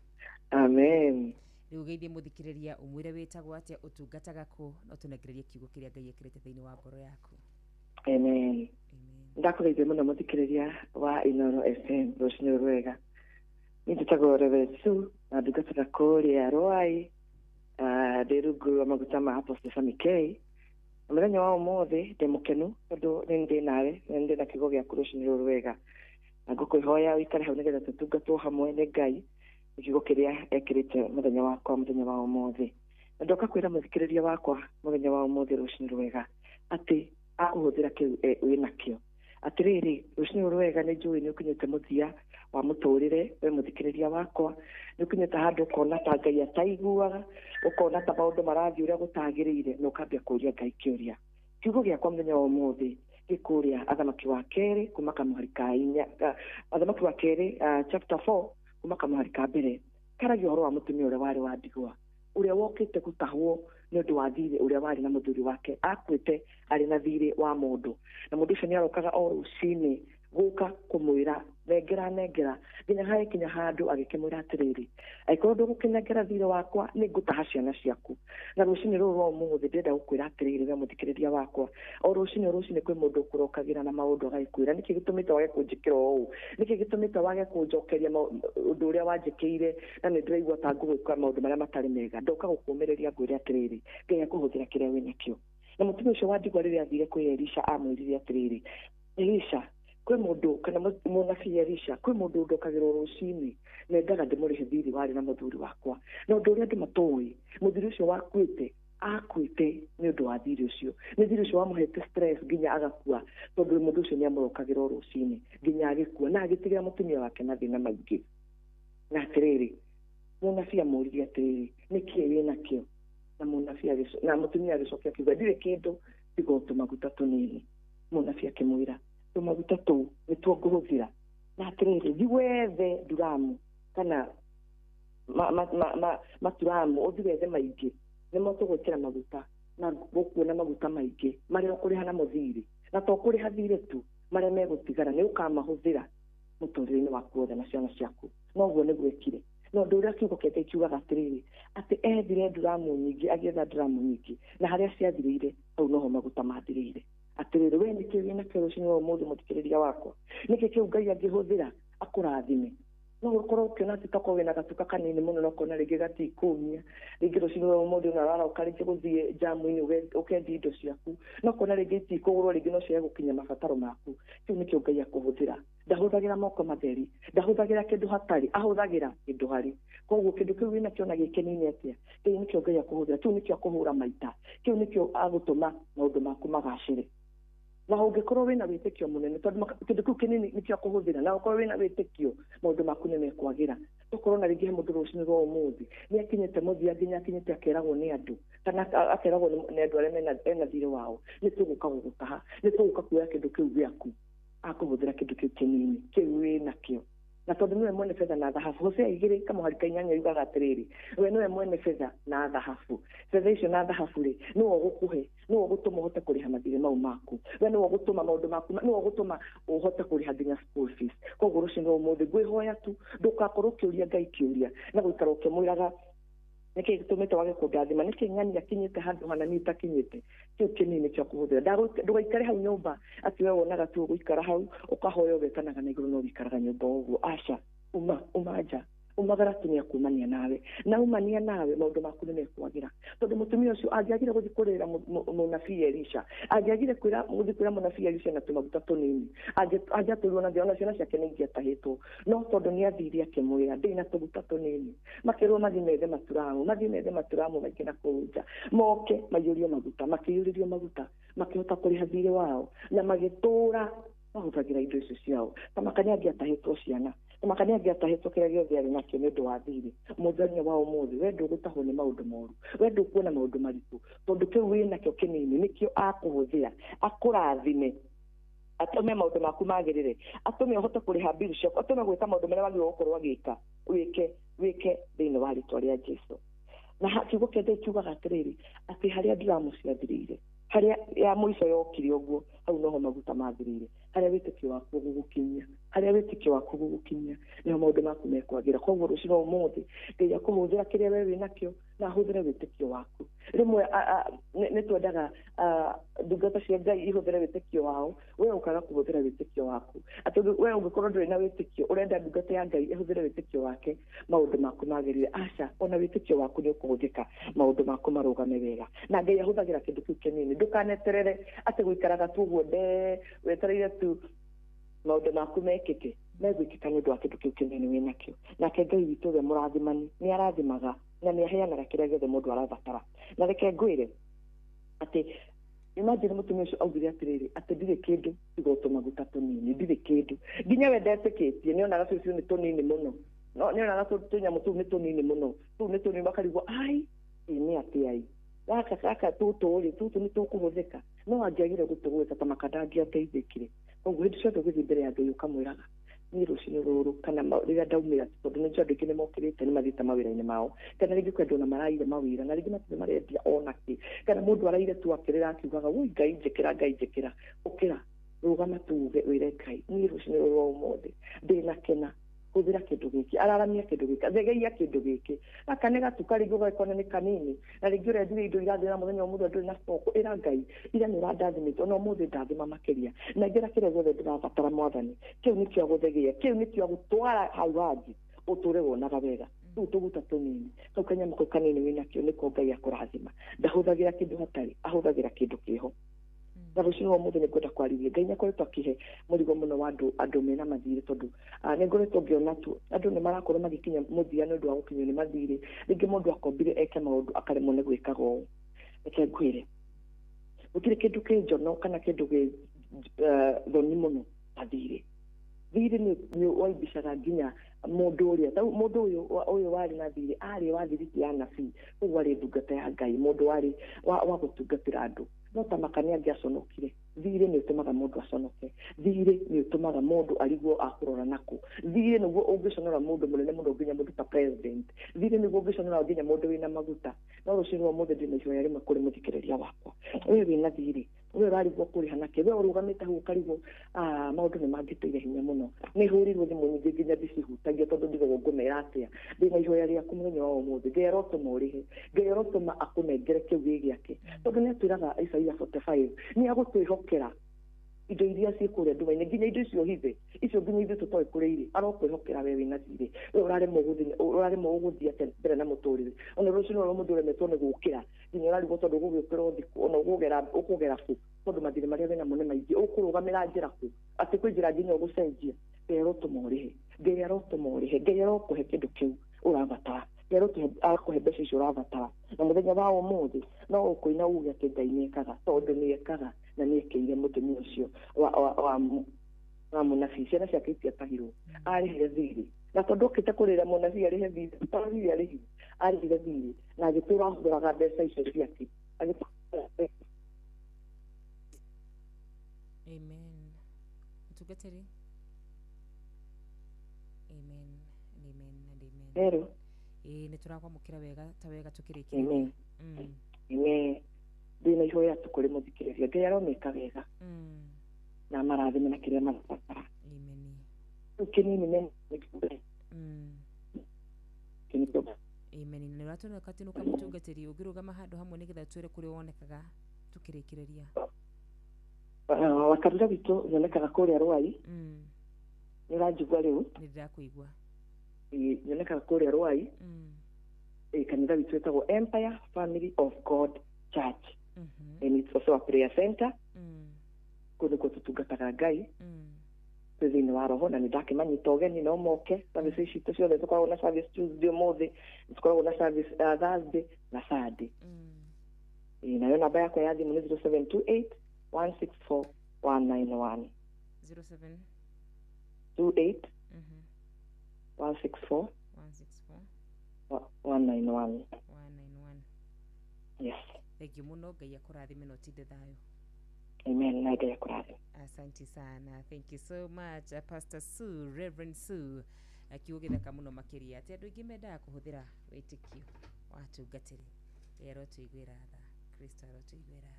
Speaker 21: Amen.
Speaker 2: Rĩu geithie mũthikĩrĩria, ũmwĩre wĩtagwo atĩa, ũtungataga kũ, no tũnengererie kiugo kĩrĩa Ngai ekĩrĩte thĩinĩ wa ngoro yaku.
Speaker 21: Amen. Ndakũgeithia mũno mũthikĩrĩria wa Inoro FM rũcinĩ rũrũ rwega. Niĩ njĩtagwo Reverend Sue na ndungataga kũrĩa Rwai, ndĩ rungu rwa maguta ma Apostle Sammy K. Na mũthenya wa ũmũthĩ ndĩ mũkenu tondũ nĩ ndĩ nawe na nĩ ndĩ na kiugo gĩaku rũcinĩ rũrũ rwega. Na ngũkwĩhoya ũikare hau nĩgetha tũtungatwo hamwe nĩ Ngai nĩ kiugo kĩrĩa ekĩrĩte mũthenya wakwa mũthenya wa ũmũthĩ. Na ndoka kwĩra mũthikĩrĩria wakwa mũthenya wa ũmũthĩ rũcinĩ rwega atĩ akũhũthĩra kĩu wĩnakĩo. Atĩrĩrĩ, rũcinĩ rũrũ rwega nĩ njũĩ nĩ ũkinyĩte mũthia wa mũtũrĩre we mũthikĩrĩria wakwa, nĩ ũkinyĩte handũ ũkona ta Ngai ataiguaga, ũkona ta maũndũ marathiĩ ũrĩa gũtagĩrĩire, na ũkambia kũũria Ngai kĩũria. Kiugo gĩakwa mũthenya wa ũmũthĩ gĩkũrĩa Athamaki wa Kerĩ kuma kamũhari ka inya, Athamaki wa Kerĩ chapter 4 kuma kamũhari ka mbere, karagia ũhoro wa mũtumia ũrĩa warĩ wa ndigwa, ũrĩa wokĩte gũtahwo nĩ ũndũ wa thirĩ ũrĩa warĩ na mũthuri wake akuĩte arĩ na thirĩ wa mũndũ, na mũndũ ũcio nĩ arokaga o rũcinĩ gũka kũmwĩra nengera nengera, nginya hagĩkinya handũ agĩkĩmwĩra atĩrĩrĩ, angĩkorwo ndũgũkĩnengera thirĩ wakwa nĩ ngũtaha ciana ciaku. Na rũcinĩ rũrũ rwa ũmũthĩ ndĩrenda gũkwĩra atĩrĩrĩ we mũthikĩrĩria wakwa, o rũcinĩ rũcinĩ kwĩ mũndũ ũkũrokagĩra na maũndũ agagĩkwĩra nĩkĩ gĩtũmĩte wage kũnjĩkĩra ũũ, nĩkĩ gĩtũmĩte wage kũnjokeria ũndũ ũrĩa wanjĩkĩire, na nĩ ndĩraigua ta ngũgwĩka maũndũ marĩa matarĩ mega. Ndoka gũkũmĩrĩria ngwĩre atĩrĩrĩ, Ngai akũhũthĩra kĩrĩa wĩnakĩo. Na mũtumia ũcio wa ndigwa rĩrĩa athire kwĩ Elisha amwĩrire atĩrĩrĩ, Elisha, kwĩ mũndũ kana mũnabii Elisha, kwĩ mũndũ ũndokagĩrwo rũcinĩ nendaga ndĩmũrĩhe thirĩ warĩ na mũthuri wakwa, na ũndũ ũrĩa andũ matoĩ, mũthuri ũcio wakuĩte akuĩte nĩ ũndũ wa thirĩ ũcio, nĩ thirĩ ũcio wamũhete stress nginya agakua, tondũ mũndũ ũcio nĩ amũrokagĩrwo rũcinĩ nginya agĩkua, na agĩtigĩra mũtumia wake mathĩna maingĩ. Na atĩrĩrĩ, mũnabii amũririe atĩrĩrĩ, nĩkĩĩ wĩnakĩo? Na mũnabii na mũtumia agĩcokia akiuga, ndirĩ kĩndũ tiga o tũmaguta tũnini. Mũnabii akĩmwĩra, tũmaguta tũu nĩtuo ngũhũthĩra, na atĩrĩrĩ, thiĩ wethe nduramu kana maturamu, ũthiĩ wethe maingĩ, nĩmo tũgwĩkĩra maguta, na gũkuona maguta maingĩ marĩa ũkũrĩha namo thirĩ, na to kũrĩha thirĩ tu, marĩa megũtigara nĩ ũkamahũthĩra mũtũrĩre-inĩ waku wothe na ciana ciaku. Noguo nĩguo ekire. No ũndũ ũrĩa kiugo kĩa Ngai kiugaga atĩrĩrĩ, atĩ ethire nduramu nyingĩ, agĩetha nduramu nyingĩ, na harĩa ciathirĩire hau noho maguta mathirĩire. Atĩrĩrĩ, we nĩkĩ wĩnakĩo rũcinĩ rwa ũmũthĩ mũthikĩrĩria wakwa? Nĩkĩ kĩu Ngai angĩhũthĩra akũrathime? No ũkorwo ũkĩona atĩ tokorwo wĩna gatuka kanini mũno na ũkona rĩngĩ gatikũmia, rĩngĩ rũcinĩ rwa ũmũthĩ ũnarara rĩngĩ gũthiĩ njamu-inĩ ũkendia indo ciaku, no ũkona rĩngĩ itikũgũrwo, rĩngĩ no ciage gũkinya mabataro maku. Kĩu nĩkĩo Ngai akũhũthĩra. Ndahũthagĩra moko matheri, ndahũthagĩra kĩndũ hatarĩ, ahũthagĩra kĩndũ harĩ. Koguo kĩndũ kĩu wĩnakĩo na gĩkĩnini atĩa, kĩu nĩkĩo Ngai akũhũthĩra, kĩu nĩkĩo akũhũra maita, kĩu nĩkĩo agũtũma maũndũ maku magacĩre. Na ũngĩkorwo wĩna wĩtĩkio mũnene, tondũ kĩndũ kĩu kĩnini nĩkĩo akũhũthĩra, na ũkorwo wĩna wĩtĩkio maũndũ maku nĩ mekwagĩra. Tokorwo na rĩngĩ he mũndũ rũcinĩ rwa ũmũthĩ nĩ akinyĩte mũthia, nginya akinyĩte akeragwo nĩ andũ, kana akeragwo nĩ andũ arĩa ena thirĩ wao, nĩ tũgũka gũgũtaha, nĩ tũgũka kuoya kĩndũ kĩu gĩaku. Akũhũthĩra kĩndũ kĩu kĩnini kĩu wĩnakĩo. Na tondũ nĩwe mwene betha na thahabu, Hosea 2 kamũhari ka 8 yugaga atĩrĩrĩ, we nĩwe mwene betha na thahabu. Betha icio na thahabu rĩ, nĩwe ũgũkũhe, nĩwe ũgũtũma ũhote kũrĩha mathirĩ mau maku, we nĩwe ũgũtũma maũndũ maku, nĩwe ũgũtũma ũhote kũrĩha nginya school fees. Koguo rũcinĩ rwa ũmũthĩ ngwĩhoya tu ndũgakorwo ũkĩũria Ngai kĩũria na gũikara ũkĩmwĩraga nĩkĩ gĩtũmĩte wage kũndathima, nĩkĩ ng'ani akinyĩte handũ hana niĩ itakinyĩte. Kĩu kĩnini nĩkĩo akũhũthĩra. Ndũgaikare hau nyũmba atĩ we wonaga tu ũgũikara hau ũkahoya ũgetanaga na igũrũ no ũikaraga nyũmba ũguo. Aca, uma nja, umagara tu nĩakumania nawe, na umania nawe maũndũ maku nĩ mekwagĩra. Tondũ mũtumia ũcio angĩagire gũthiĩ kũrĩra mũnabii Elisha, angĩagire gũthiĩ kwĩra mũnabii Elisha na tũmaguta tũnini, angĩatũrirwo na thĩ, ona ciana ciake nĩ ingĩatahĩtwo. No tondũ nĩ athire akĩmwĩra ndĩ na tũguta tũnini, makĩrwo mathiĩ methe maturamu, mathiĩ methe maturamu maingĩ na kũu nja, moke maiyũrio maguta, makĩiyũrĩrio maguta, makĩhota kũrĩha thirĩ wao na magĩtũra mahũthagĩra indo icio ciao. Ta makania angĩatahĩtwo ciana, makania angĩatahĩtwo kĩrĩa gĩothe arĩ nakĩo nĩ ũndũ wa thirĩ. Mũthenya wa ũmũthĩ we ndũgũtahwo nĩ maũndũ moru, we ndũkuona maũndũ maritũ, tondũ kĩu wĩnakĩo kĩnini nĩkĩo akũhũthĩra akũrathime, atũme maũndũ maku magĩrĩre, atũme ũhote kũrĩha mbiru ciaku, atũme gwĩka maũndũ marĩa wagĩrĩirwo gũkorwo agĩka, wĩke thĩinĩ wa rĩtwa rĩa Jesũ. Na kiugo kĩa Ngai kiugaga atĩrĩrĩ, atĩ harĩa nduramu ciathirĩire, harĩa ya mũico yokire ũguo, hau noho maguta mathirĩire. Harĩa wĩtĩkio waku ũgũgũkinyia, harĩa wĩtĩkio waku ũgũgũkinyia, nĩho maũndũ maku mekwagĩra. Koguo rũcinĩ rwa ũmũthĩ Ngai akũhũthĩra kĩrĩa we wĩnakĩo na ahũthĩre wĩtĩkio waku. Rĩmwe nĩ twendaga ndungata cia Ngai ihũthĩre wĩtĩkio wao, we ũkaga kũhũthĩra wĩtĩkio waku. Atĩ we ũngĩkorwo ndũrĩ na wĩtĩkio, ũrenda ndungata ya Ngai ĩhũthĩre wĩtĩkio wake, maũndũ maku magĩrĩre. Aca, ona wĩtĩkio waku nĩ ũkũhũthĩka, maũndũ maku marũgame wega. Na Ngai ahũthagĩra kĩndũ kĩu kĩnini. Ndũkaneterere atĩ gũikaraga tu ũguo ndee wetereire tu maũndũ maku mekĩke, megwĩkĩka nĩ ũndũ wa kĩndũ kĩu kĩnini wĩnakĩo. Nake Ngai witũ ũrĩa mũrathimani nĩ arathimaga na nĩ aheanaga kĩrĩa gĩothe mũndũ arabatara. Na reke ngwĩre atĩ imagine mũtumia ũcio augire atĩrĩrĩ, atĩ ndirĩ kĩndũ tiga tũmaguta tũnini, ndirĩ kĩndũ. Nginya we ndetĩkĩtie, nĩonaga tũcio nĩ tũnini mũno, no nĩonaga tũnyamũ tũu nĩ tũnini mũno, tũu nĩ tũnini, makarigwo ai nĩ atĩa ai gaka tũtũ rĩ, tũtũ nĩ tũkũhũthĩka. No angĩagire gũtũgwĩka ta makanda angĩateithĩkire. Koguo hĩndĩ ciothe ũgĩthiĩ mbere ya Ngai ũkamwĩraga niĩ rũcinĩ rũrũ, kana rĩrĩa ndaumĩra, tondũ nĩ njũĩ andũ aingĩ nĩ mokĩrĩte nĩ mathiĩte mawĩra-inĩ mao, kana rĩngĩ kwĩ andũ ona maraire mawĩra, na rĩngĩ matirĩ marendia ona kĩ, kana mũndũ araire tu akĩrĩra akiugaga woi Ngai njĩkĩra, Ngai njĩkĩra. Ũkĩra, rũgama tu uge wĩre Ngai niĩ rũcinĩ rũrũ rwa ũmũthĩ ndĩna kĩna, hũthĩra kĩndũ gĩkĩ, araramia kĩndũ gĩkĩ, thegeia kĩndũ gĩkĩ. Gaka nĩ gatuka rĩngĩ ũgakona nĩ kanini, na rĩngĩ ũrendirie indo irathira mũthenya ũmũthĩ ndũrĩ na stock. Ĩra Ngai, ira nĩ ũrandathimĩte, ona ũmũthĩ ndathima makĩria, na ngĩra kĩrĩa gĩothe ndĩrabatara Mwathani. Kĩu nĩkĩo agũthegea, kĩu nĩkĩo agũtwara hau hangĩ ũtũre wonaga wega. Rĩu tũguta tũnini, kau kanyamũ kau kanini wĩnakĩo nĩko Ngai akũrathima. Ndahũthagĩra kĩndũ hatarĩ, ahũthagĩra kĩndũ kĩho. Na rũcinĩ rwa ũmũthĩ nĩ ngwenda kwarĩria Ngai nĩ akoretwo akĩhe mũrigo mũno wa andũ mena mathirĩ, tondũ nĩ ngoretwo ngĩona tu andũ nĩ marakorwo magĩkinya mũthia nĩ ũndũ wa gũkinyio nĩ mathirĩ. Rĩngĩ mũndũ akombire eke maũndũ akaremwo nĩ gwĩkaga ũũ. Reke ngwĩre, gũtirĩ kĩndũ kĩ njono kana kĩndũ gĩ thoni mũno ta thirĩ. Thirĩ nĩ waimbicaga nginya mũndũ ũrĩa, ta mũndũ ũyũ warĩ na thirĩ, arĩ wa thiriti ya nabii, koguo arĩ ndungata ya Ngai, mũndũ warĩ wa gũtungatĩra andũ. No ta makania angĩaconokire. Thirĩ nĩ ũtũmaga mũndũ aconoke, thirĩ nĩ ũtũmaga mũndũ arigwo akũrora nakũ, thirĩ nĩguo ũngĩconora mũndũ mũnene mũno nginya mũndũ ta president, thirĩ nĩguo ũngĩconora nginya mũndũ wĩna maguta. No rũcinĩ rwa ũmũthĩ ndĩna ihoya rĩmwe kũrĩ mũthikĩrĩria wakwa, we wĩna thirĩ, we ũrarigwo kũrĩha nakĩ, we ũrũgamĩte hau ũkarigwo maũndũ nĩ mangĩtũire hinya mũno. Nĩ hũrirwo thimũ nyingĩ nginya ndicihutagia tondũ ndigagwo ngũmera atĩa. Ndĩna ihoya rĩaku mũthenya wa ũmũthĩ, Ngai arotũma ũrĩhe, Ngai arotũma akũnengere kĩu gĩ gĩake, tondũ nĩ atwĩraga Isaia 45 nĩ agũtwĩhokera Indo iria ciĩ kũrĩa nduma-inĩ, nginya indo icio hithe, icio nginya ithuĩ tũtoĩ kũrĩa irĩ, arokwĩhokera we wĩna thirĩ, we ũraremwo gũthiĩ, ũraremwo gũthiĩ atĩa mbere na mũtũrĩre. Ona rũciũ rũrũ mũndũ ũremetwo nĩ gũkĩra, nginya ũrarigwo tondũ ũgũgĩũkĩra ũthiĩ ona ũkũgera kũ, tondũ mathirĩ marĩa wĩnamo nĩ maingĩ, ũkũrũgamĩra njĩra kũ, atĩ kwĩ njĩra nginya ũgũcenjia. Ngai arotũma ũrĩhe, Ngai arotũma ũrĩhe, Ngai arokũhe kĩndũ kĩu ũrabatara, Ngai arakũhe mbeca icio ũrabatara. Na mũthenya wa ũmũthĩ no ũkũina uge atĩ Ngai nĩekaga, tondũ nĩekaga na nĩekĩire mũtumia ũcio wa mũnabii. Ciana ciake itiatahirwo, arĩhire thirĩ, na tondũ okĩte kũrĩra mũnabii arĩhe thirĩ, thirĩ arĩhire, arĩhire thirĩ na agĩtũra ahũthĩraga mbeca icio ciake.
Speaker 2: Amen. Mtungatĩri. Amen and amen and amen.
Speaker 21: Hello.
Speaker 2: Ĩĩ, nĩ tũrakwamũkĩra wega ta wega tũkĩrĩkĩrĩria.
Speaker 21: Amen. Amen. Ndĩna ihoya tu kũrĩ mũthikĩrĩria, Ngai aromeka wega na marathime na kĩrĩa marabatara.
Speaker 2: Amen.
Speaker 21: Rĩu kĩnini nĩ
Speaker 2: Amen. Na nĩ ũratũnũka tinũka mũtungatĩri, ũngĩrũgama handũ hamwe nĩgetha twĩre kũrĩa wonekaga tũkĩrĩkĩrĩria.
Speaker 21: Wakanitha witũ nyonekaga kũrĩa Rwai. Nĩ ũranjigua rĩu?
Speaker 2: Nĩ ndĩrakũigua.
Speaker 21: Nyonekaga kũrĩa Rwai. Kanitha witũ ĩtagwo Empire Family of God Church, and it's also a prayer center. Kũu nĩkuo tũtungataga Ngai twĩ thĩinĩ wa roho, na nĩ ndakĩmanyita ũgeni no moke service citũ ciothe. Tũkoragwo na service Tuesday, ũmũthĩ tũkoragwo na service Thursday na Sunday. Nayo namba yakwa ya thimũ nĩ 0728 164 191.
Speaker 2: 07
Speaker 21: 28 164
Speaker 2: 164
Speaker 21: 191.
Speaker 2: 191.
Speaker 21: Yes.
Speaker 2: Thank you mũno, Ngai akũrathime na ũtinde thayũ.
Speaker 21: Amen, na Ngai akũrathime.
Speaker 2: Asante sana. Thank you so much, Pastor Sue, Reverend Sue. Kiugo gĩthaka mũno makĩria atĩ andũ aingĩ mendaga kũhũthĩra wĩtĩkio wa atungatĩri. Ngai arotũiguĩra tha, Kristo arotũiguĩra tha.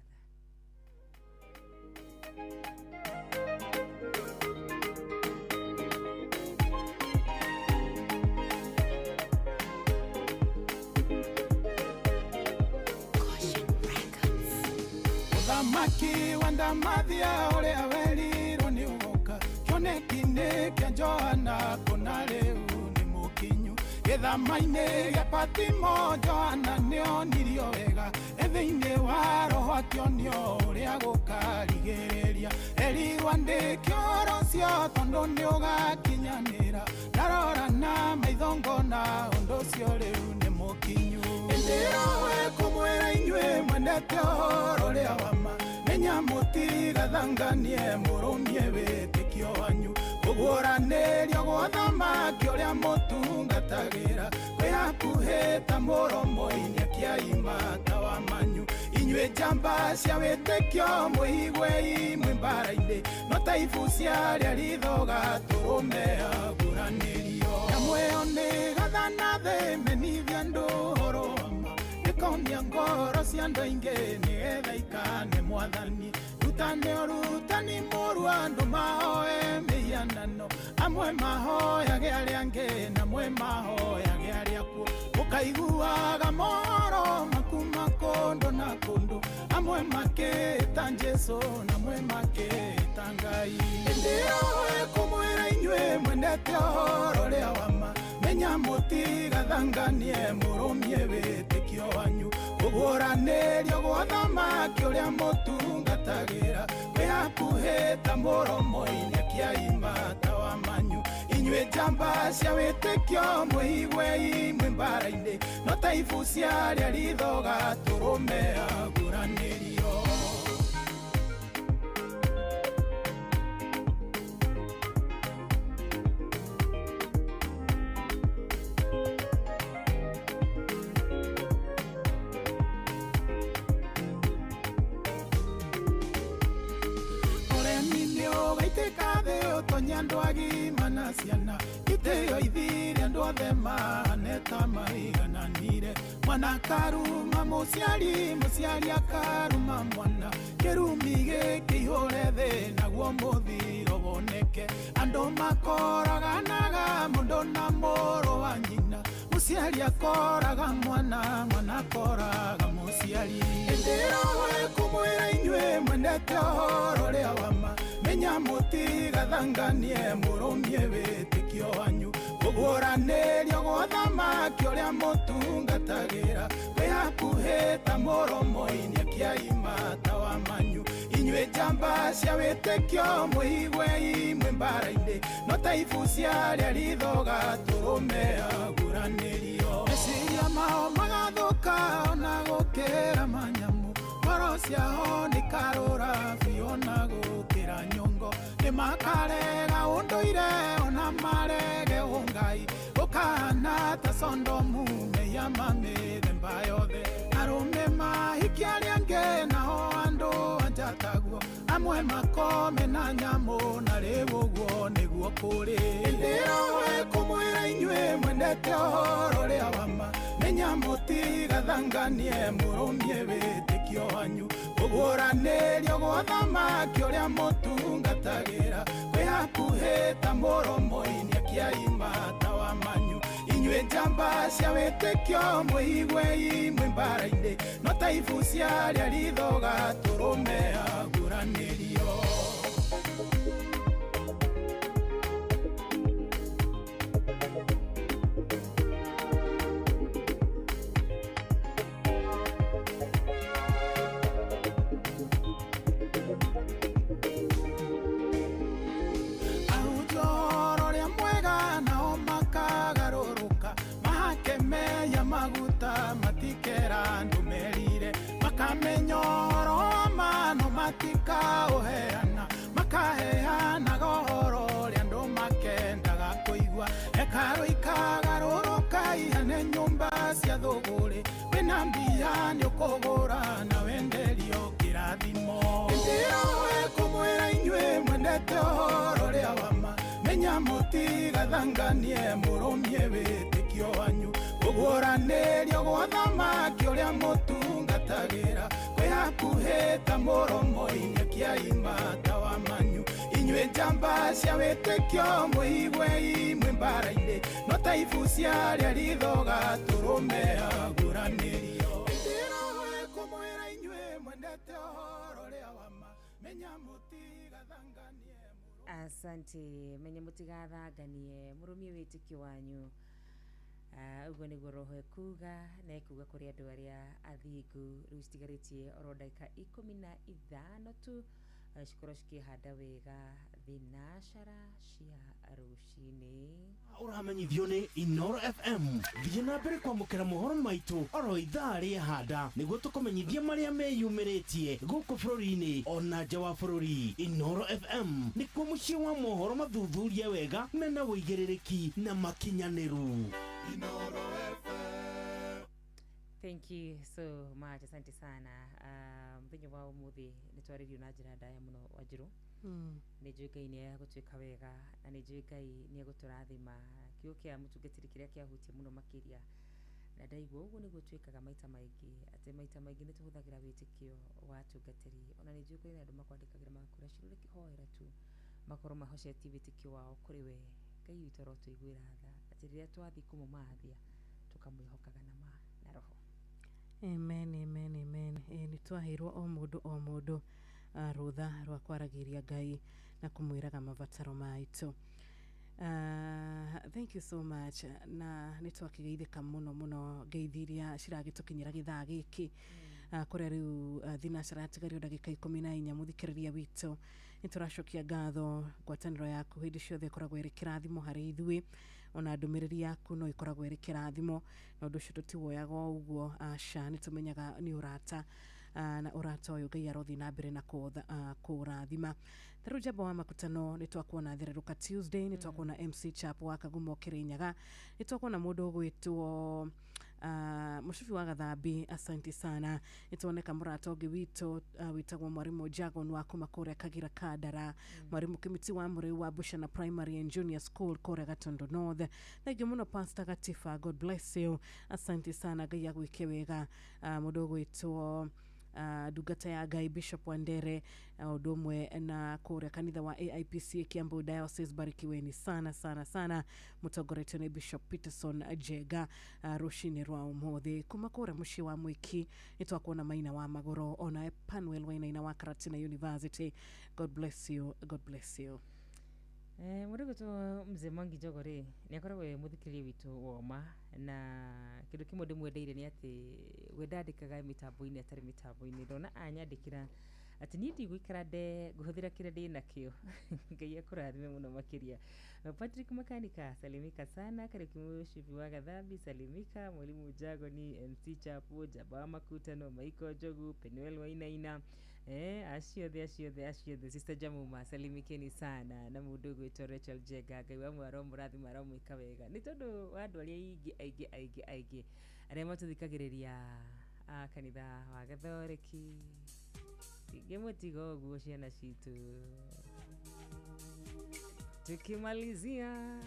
Speaker 1: Mũthamaki wa ndamathia ũrĩa werirwo nĩ ũgoka kĩoneki-inĩ kĩa Johana, kũna rĩu nĩ mũkinyu gĩthama-inĩ gĩa Patimo. Johana nĩonirio wega e thĩinĩ wa roho, akĩonio ũrĩa gũkarigĩrĩria. Erirwo andĩke ũhoro ũcio tondũ nĩ ũgakinyanĩra. Ndarora na maitho ngona ũndũ ũcio rĩu nĩ mũkinyu. Ĩndĩ we kũmwĩra inyuĩ mwendete ũhoro ũrĩa wa ma, menya mũtigathanganie, mũrũmie wĩtĩkio wanyu. Kũguũranĩrio gwa thamaki ũrĩa mũtungatagĩra kwĩ hakuhĩ ta mũromo-inĩ, akĩaima ta wa manyu. Inyuĩ njamba cia wĩtĩkio mwĩiguei mwĩ mbara-inĩ, no ta ibu cia arĩa rithoga tũrũme aguranĩrio. Nyamũ ĩyo nĩ gathana thĩ menithia andũ ũhoro wa ma, ĩkomia ngoro cia andũ aingĩ nĩgetha ikane mwathani. Rutane ũrutani mũru, andũ mahoe mĩhianano, amwe mahoyage arĩa angĩ na amwe mahoyage arĩa akuũ. Ũkaiguaga mohoro makuma kũndũ na kũndũ, amwe makĩta Jesũ na amwe makĩta Ngai. Ĩndĩ we kũmwĩra inyuĩ mwendete ũhoro ũrĩa wa ma, menya mũtigathanganie, mũrũmie wĩtĩkio wanyu. Kũguũranĩrio gwa thamaki ũrĩa mũtungatagĩra kwĩ hakuhĩ ta mũromo-inĩ, akĩaima ta wa manyu. Inyuĩ njamba cia wĩtĩkio mwĩiguei mwĩ mbara-inĩ, no ta ibu cia arĩa rithoga tũrũme aguranĩrio. Ũremi nĩ ũgaitĩka thĩ ũtonye andũ agima na ciana, itĩo ithire andũ othe mahane ta maigananire. Mwana akaruma mũciari, mũciari akaruma mwana, kĩrumi gĩkĩihũre thĩ naguo mũthiro woneke. Andũ makoraganaga mũndũ na mũrũ wa nyina, mũciari akoraga mwana, mwana akoraga mũciari. Ĩndĩ we kũmwĩra inyuĩ mwendete ũhoro ũrĩa wa ma, Menya mũtigathanganie mũrũmie wĩtĩkio wanyu. Kũguũranĩrio gwa thamaki ũrĩa mũtungatagĩra kwĩ hakuhĩ ta mũromo-inĩ akĩaima tawa manyu. Inyuĩ njamba cia wĩtĩkio mũigue imwe mbara-inĩ no ta ibu cia arĩa rithoga tũrũme aguranĩrio. Meciria mao magathũka ona gũkĩra manyamu, ngoro ciao nĩ karũra biũ ona gũkĩra nyongo. Nĩ makarega ũndũire ona marege ũngai, gũkahana ta Sondomu mehia ma mĩthemba yothe. Arũme mahikia arĩa angĩ nao andũ anja taguo, amwe makome na nyamũ na rĩu ũguo nĩguo kũrĩ. Ĩndĩ roho ĩkũmwĩra inyuĩ mwendete ũhoro ũrĩa wa ma, menya mũtigathanganie mũrũmie wĩtĩkio wanyu. Kũguũranĩrio gwa thamaki ũrĩa mũtungatagĩra kwĩ hakuhĩ ta mũromo-inĩ akĩaima tawa manyu. Inyuĩ njamba cia wĩtĩkio mũigue imwe mbara-inĩ no ta ibu cia arĩa rithoga tũrũme aguranĩrio. Ahunjia ũhoro ũrĩa mwega nao makagarũrũka, mahake mehia maguta matikera andũ merire, makamenya ũhoro wa ma no matikaũheana, makaheanaga ũhoro ũrĩa andũ makendaga kũigua. Hekarũ ikagarũrũka ihane nyũmba cia thũgũrĩ, wĩna mbia nĩũkũgũra na wenderio kĩrathimo. Ĩndĩ roho ĩkũmwĩra inyuĩ mwendete ũhoro ũrĩa wa ma, menya mũtigathanganie mũrũmie wĩtĩkio wanyu. Kũguũranĩrio gwa thamaki ũrĩa mũtungatagĩra kwĩ hakuhĩ ta mũromo-inĩ akĩaima tawa manyu. Inyuĩ njamba cia wĩtĩkio mũigue imwe mbara-inĩ no ta ibu cia arĩa rithoga tũrũme aguranĩrio. Ĩndĩ roho ĩkũmwĩra inyuĩ mwendete ũhoro ũrĩa wa ma, menya mũtigathanganie.
Speaker 2: Asante, menye mũtigathanganie mũrũmie wĩtĩkio wanyu. Ũguo nĩguo roho ekuga na ekuga kũrĩ andũ arĩa athingu. Rĩu citigarĩtie oro ndagĩka 15 tu, cikorwo cikĩhanda wega thinacara cia rũcinĩ.
Speaker 5: Ũramenyithio nĩ Inoro FM. Thiĩ na mbere kwamũkĩra mohoro maitũ oro ithaa rĩa handa nĩguo tũkũmenyithia marĩa meyumĩrĩtie gũkũ bũrũri-inĩ ona nja wa bũrũri. Inoro FM nĩkuo mũciĩ wa mohoro mathuthurie wega mena ũigĩrĩrĩki na makinyanĩru.
Speaker 2: Thank you so much, asante sana. Mũthenya wa ũmũthĩ nĩ twarĩrio na njĩra ndaya mũno Wanjirũ. Nĩ njũĩ Ngai nĩ egũtwĩka wega na nĩ njũĩ Ngai nĩ egũtũrathima. Kiugo kĩa mũtungatĩri kĩrĩa kĩahutia mũno makĩria na ndaigua ũguo nĩguo twĩkaga maita maingĩ, atĩ maita maingĩ nĩ tũhũthagĩra wĩtĩkio wa atungatĩri. Ona nĩ njũĩ kũrĩ na andũ makwandĩkagĩra magakwĩra Shirũ rĩkĩhoera tu makorwo mahocetie wĩtĩkio wao kũrĩ we. Ngai witũ arotũiguĩra tha atĩ rĩrĩa twathiĩ kũmũmathia tũkamwĩhokaga na ma na roho.
Speaker 3: Amen, amen, amen. Nĩ twaheirwo o mũndũ rũtha rwa kwaragĩria Ngai na kũmwĩraga mabataro maitũ. Thank you so much. Na nĩ twakĩgeithĩka mũno mũno ngeithi iria ciragĩtũkinyĩra gĩthaa gĩkĩ. Kũrĩa rĩu thinacara yatigario ndagĩka 14 mũthikĩrĩria witũ. Nĩ tũracokia ngatho ngwatanĩro yaku hĩndĩ ciothe ĩkoragwo ĩrĩ kĩrathimo harĩ ithuĩ, ona ndũmĩrĩri yaku no ĩkoragwo ĩrĩ kĩrathimo, na ũndũ ũcio tũtiwoyaga o ũguo, aca, nĩ tũmenyaga nĩ ũrata, na ũrata ũyũ Ngai arothiĩ na mbere na kũũrathima. Ta rĩu Njamba wa Makutano nĩ twakuona Thererũka Tuesday, nĩ twakuona MC Chap wa Kagumo Kĩrĩnyaga, nĩ twakuona mũndũ ũgwĩtwo Mũcibi wa Gathambi, asante sana. Nĩ tuoneka mũrata ũngĩ witũ wĩtagwo Mwarimũ Jagon wa kuma kũrĩa Kagira Kandara, Mwarimũ Kĩmiti wa Mũrĩu wa Bushana Primary and Junior School kũrĩa Gatondo North. Thank you mũno Pastor Gatifa, God bless you, asante sana, Ngai agwĩke wega. Mũndũ ũgwĩtwo Ndungata ya Ngai Bishop Wandere, ũndũ ũmwe na kũrĩa kanitha wa AIPC Kiambu Diocese, barikiweni sana sana sana, mũtongoretio nĩ Bishop Peterson Njega. Rũcinĩ rwa ũmũthĩ kuma kũrĩa mũciĩ wa Mwiki nĩ twakuona Maina wa Magũrũ, ona Panuel Wainaina wa Karatina University. God bless you, God bless you.
Speaker 2: Mũndũ gwĩtwo Mzee Mwangi Njogo rĩ, nĩ akoragwo e mũthikĩrĩria witũ woma, na kĩndũ kĩmwe ndĩmwendeire nĩ atĩ we ndandĩkaga mĩtambo-inĩ atarĩ mĩtambo-inĩ. Ndona anyandĩkĩra atĩ niĩ ndigũikara nde ngũhũthĩra kĩrĩa ndĩ nakĩo. Ngai akũrathime mũno makĩria. Patrick Makanika, salimika sana. Kariuki Mũcibi wa Gathambi, salimika. Mwalimu Jagoni, MC Chapo, Jaba wa Makutano, Maiko Njogu, Penuel Wainaina, acio othe, acio othe, acio othe, Sister Jamuma, salimikeni sana, na mũndũ ũgwĩtwo Rachel Jenga. Ngai wa mwaro mũrathima, aromwĩka wega nĩ tondũ wa andũ arĩa aingĩ aingĩ aingĩ aingĩ arĩa matũthikagĩrĩria a kanitha wa Gathoreki. Tingĩmũtiga ũguo ciana citũ, tukimalizia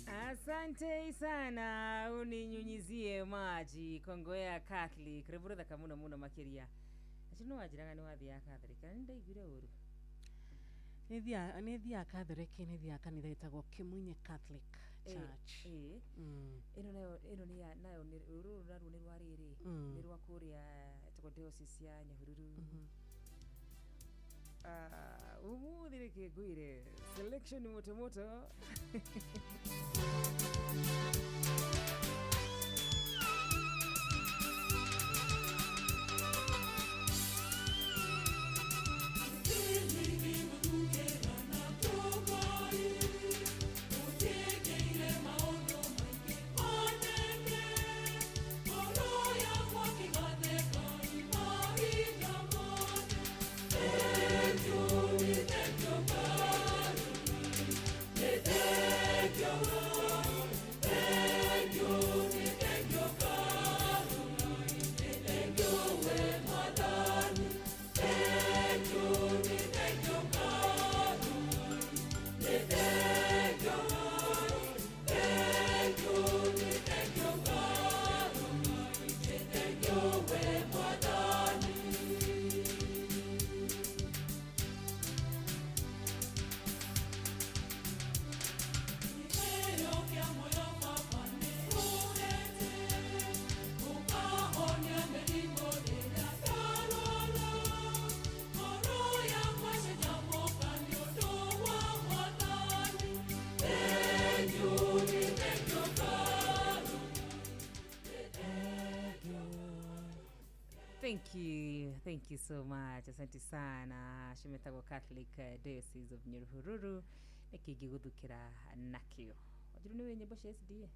Speaker 2: Asante sana, uninyunyizie maji. Kongowea Catholic rĩmbo rĩthaka mũno mũno makĩria. Acio no wanjĩraga nĩ wathiaga Catholic, na nĩ ndaiguire ũru.
Speaker 3: Nĩ thiaga Catholic, nĩ thiaga kanitha ĩtagwo Kimunye Catholic Church.
Speaker 2: Ĩno nayo, ĩno nĩ ya nayo nĩ rũrũ naruo nĩ rwa rĩrĩ, nĩ rwa kũrĩa ĩtagwo Diocese ya Nyahururu. Ah, ũmũthĩ reke ngwĩre selection moto moto.
Speaker 4: Thank you.
Speaker 2: Thank you so much, asante sana. Cimetagwo Catholic Diocese of Nyahururu. Nĩkĩ ingĩgũthukĩra nakĩo? Wanjiru, nĩ wĩ nyĩmbo cia SDA?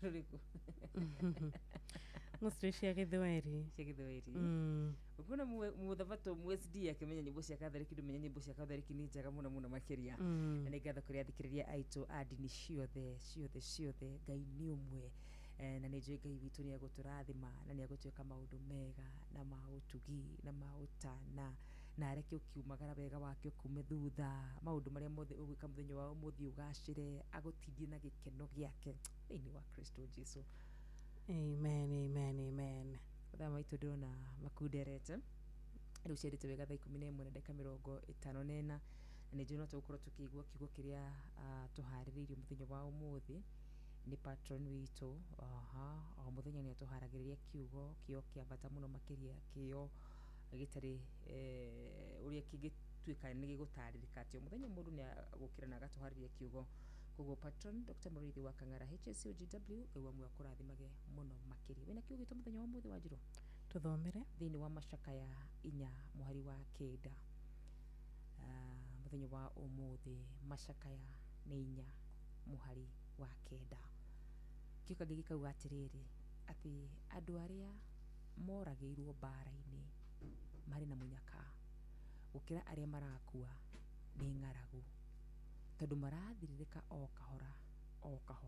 Speaker 2: Rũrĩkũ?
Speaker 3: Mostly cia gĩthweri.
Speaker 2: Cia gĩthweri. Ũkuona mũthabatũ mu SDA akĩmenya nyĩmbo cia Catholic, ndũmenya nyĩmbo cia Catholic nĩ njega mũno mũno makĩria. Na nĩ ngatho kũrĩ athikĩrĩria aitũ a ndini ciothe ciothe ciothe. Ngai nĩ ũmwe. Na nĩ njũĩ Ngai witũ nĩ egũtũrathima na nĩ egũtwĩka maũndũ mega na ma ũtugi na ma ũtana, na areke ũkiumagara wega wake ũkume thutha, maũndũ marĩa mothe ũgwĩka mũthenya wa ũmũthĩ ũgacĩre, agũtindie na gĩkeno gĩake thĩinĩ wa Kristo Jesu.
Speaker 3: Amen, amen, amen.
Speaker 2: Mathaa maitũ ndĩrona makunderete rĩu, ciarĩte wega thaa 11 na ndagĩka 54, na nĩ njũĩ no tũgũkorwo tũkĩigua kiugo kĩrĩa tũharĩrĩirio mũthenya wa ũmũthĩ nĩ patron witũ. Aha, o mũthenya nĩ atũharagĩrĩria kiugo kĩo kĩa bata mũno makĩria, kĩo gĩtarĩ ũrĩa kĩngĩtuĩka nĩ gĩgũtarĩrĩka atĩ o mũthenya mũndũ nĩ agũkĩra na agatũharĩria kiugo. Koguo patron Dr. Mũrĩithi wa Kang'ara HSCOGW, Ngai wa muoyo akũrathimage mũno makĩria. Wĩna kiugo gitũ mũthenya wa ũmũthĩ, Wanjirũ?
Speaker 3: Tũthomere.
Speaker 2: Thĩinĩ wa Macakaya 4 mũhari wa 9. Mũthenya wa ũmũthĩ Macakaya nĩ 4 mũhari wa 9. Kĩo kangĩ gĩkauga atĩrĩrĩ, atĩ andũ arĩa moragĩirwo mbara-inĩ marĩ na mũnyaka gũkĩra arĩa marakua nĩ ng'aragu, tondũ marathirĩrĩka o kahora o kahora.